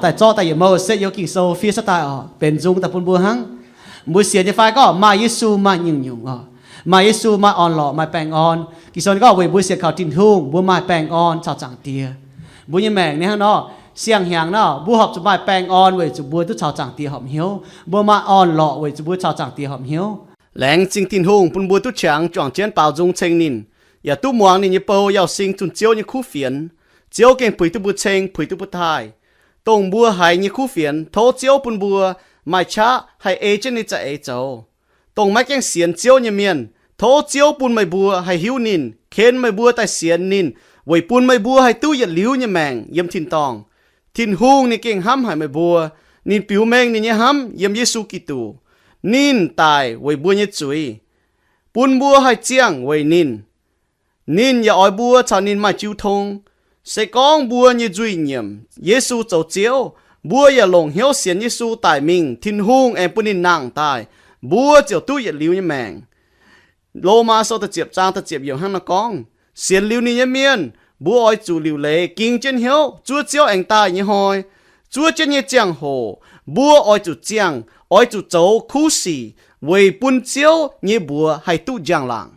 Daaih zorqv daaih yietc mouh setv yiem Ging-Sou fiev cuotv daaih oc, benx nzung daaih bun mbuo hnangv. Mbuo sienx nyei fai gorngv maaih Yesu maaih nyungc-nyungc oc. Maaih Yesu maaih orn-lorqc maaih baengh orn. Ging-Sou ninh gorngv weic mbuo sienx kaux Tin-Hungh mbuo maaih baengh orn caux Zaangc Diex. Mbuo nyei maengc nyei hnangv nor, siang-hnyangx nor mbuo horpc zuqc maaih baengh orn weic zuqc mbuo duqv caux Zaangc Diex horpc hnyouv. Mbuo maaih orn-lorqc weic zuqc mbuo caux Zaangc Diex horpc hnyouv. Laengz zingh Tin-Hungh bun mbuo duqv qangx juangc jienv baaux nzung ceng ninh, yaac duqv muangx ninh nyei bou Yauh Sing zunh Ziouv nyei kuv fienx. Ziouv gengh puix duqv mbuo ceng, puix duqv mbuo taaih. Dongh mbuo haiz nyei kuv fienx, tov Ziouv bun mbuo maaih qaqv haih ei jienv ninh za'eix zoux. Dongh maiv gaengh sienx Ziouv nyei mienh, tov Ziouv bun meih mbuo haih hiuv ninh, ken meih mbuo daaih sienx ninh, weic bun meih mbuo haih duqv yietc liuz nyei maengc yiem tin-dorngh. Tin-Hungh ninh gengh hnamv haic meih mbuo. Ninh biux mengh ninh nyei hnamv yiem Yesu Giduc. Ninh daic weic mbuo nyei zuiz, bun mbuo haih ziangh weic ninh. Ninh yaac oix mbuo caux ninh maaih jiu tong. Se gorngv mbuo nyei nzuih nyiemc Yesu zoux Ziouv, mbuo yaac longc hnyouv sienx Yesu daic mingh, Tin-Hungh aengx bun ninh nangh daaih, mbuo ziouc duqv yietc liuz nyei maengc. Lomaa Sou da'ziepc zaang da'ziepc yiemc hnangv nor gorngv, sienx liuz ninh nyei mienh, mbuo oix zuqc liuc leiz ging jienv hnyouv zuov Ziouv aengx daaih nyei hnoi. Zuov jienv nyei ziangh hoc mbuo oix zuqc ziangh, oix zuqc zoux kuv sic weic bun Ziouv nyei mbuox haih duqv njang-laangc.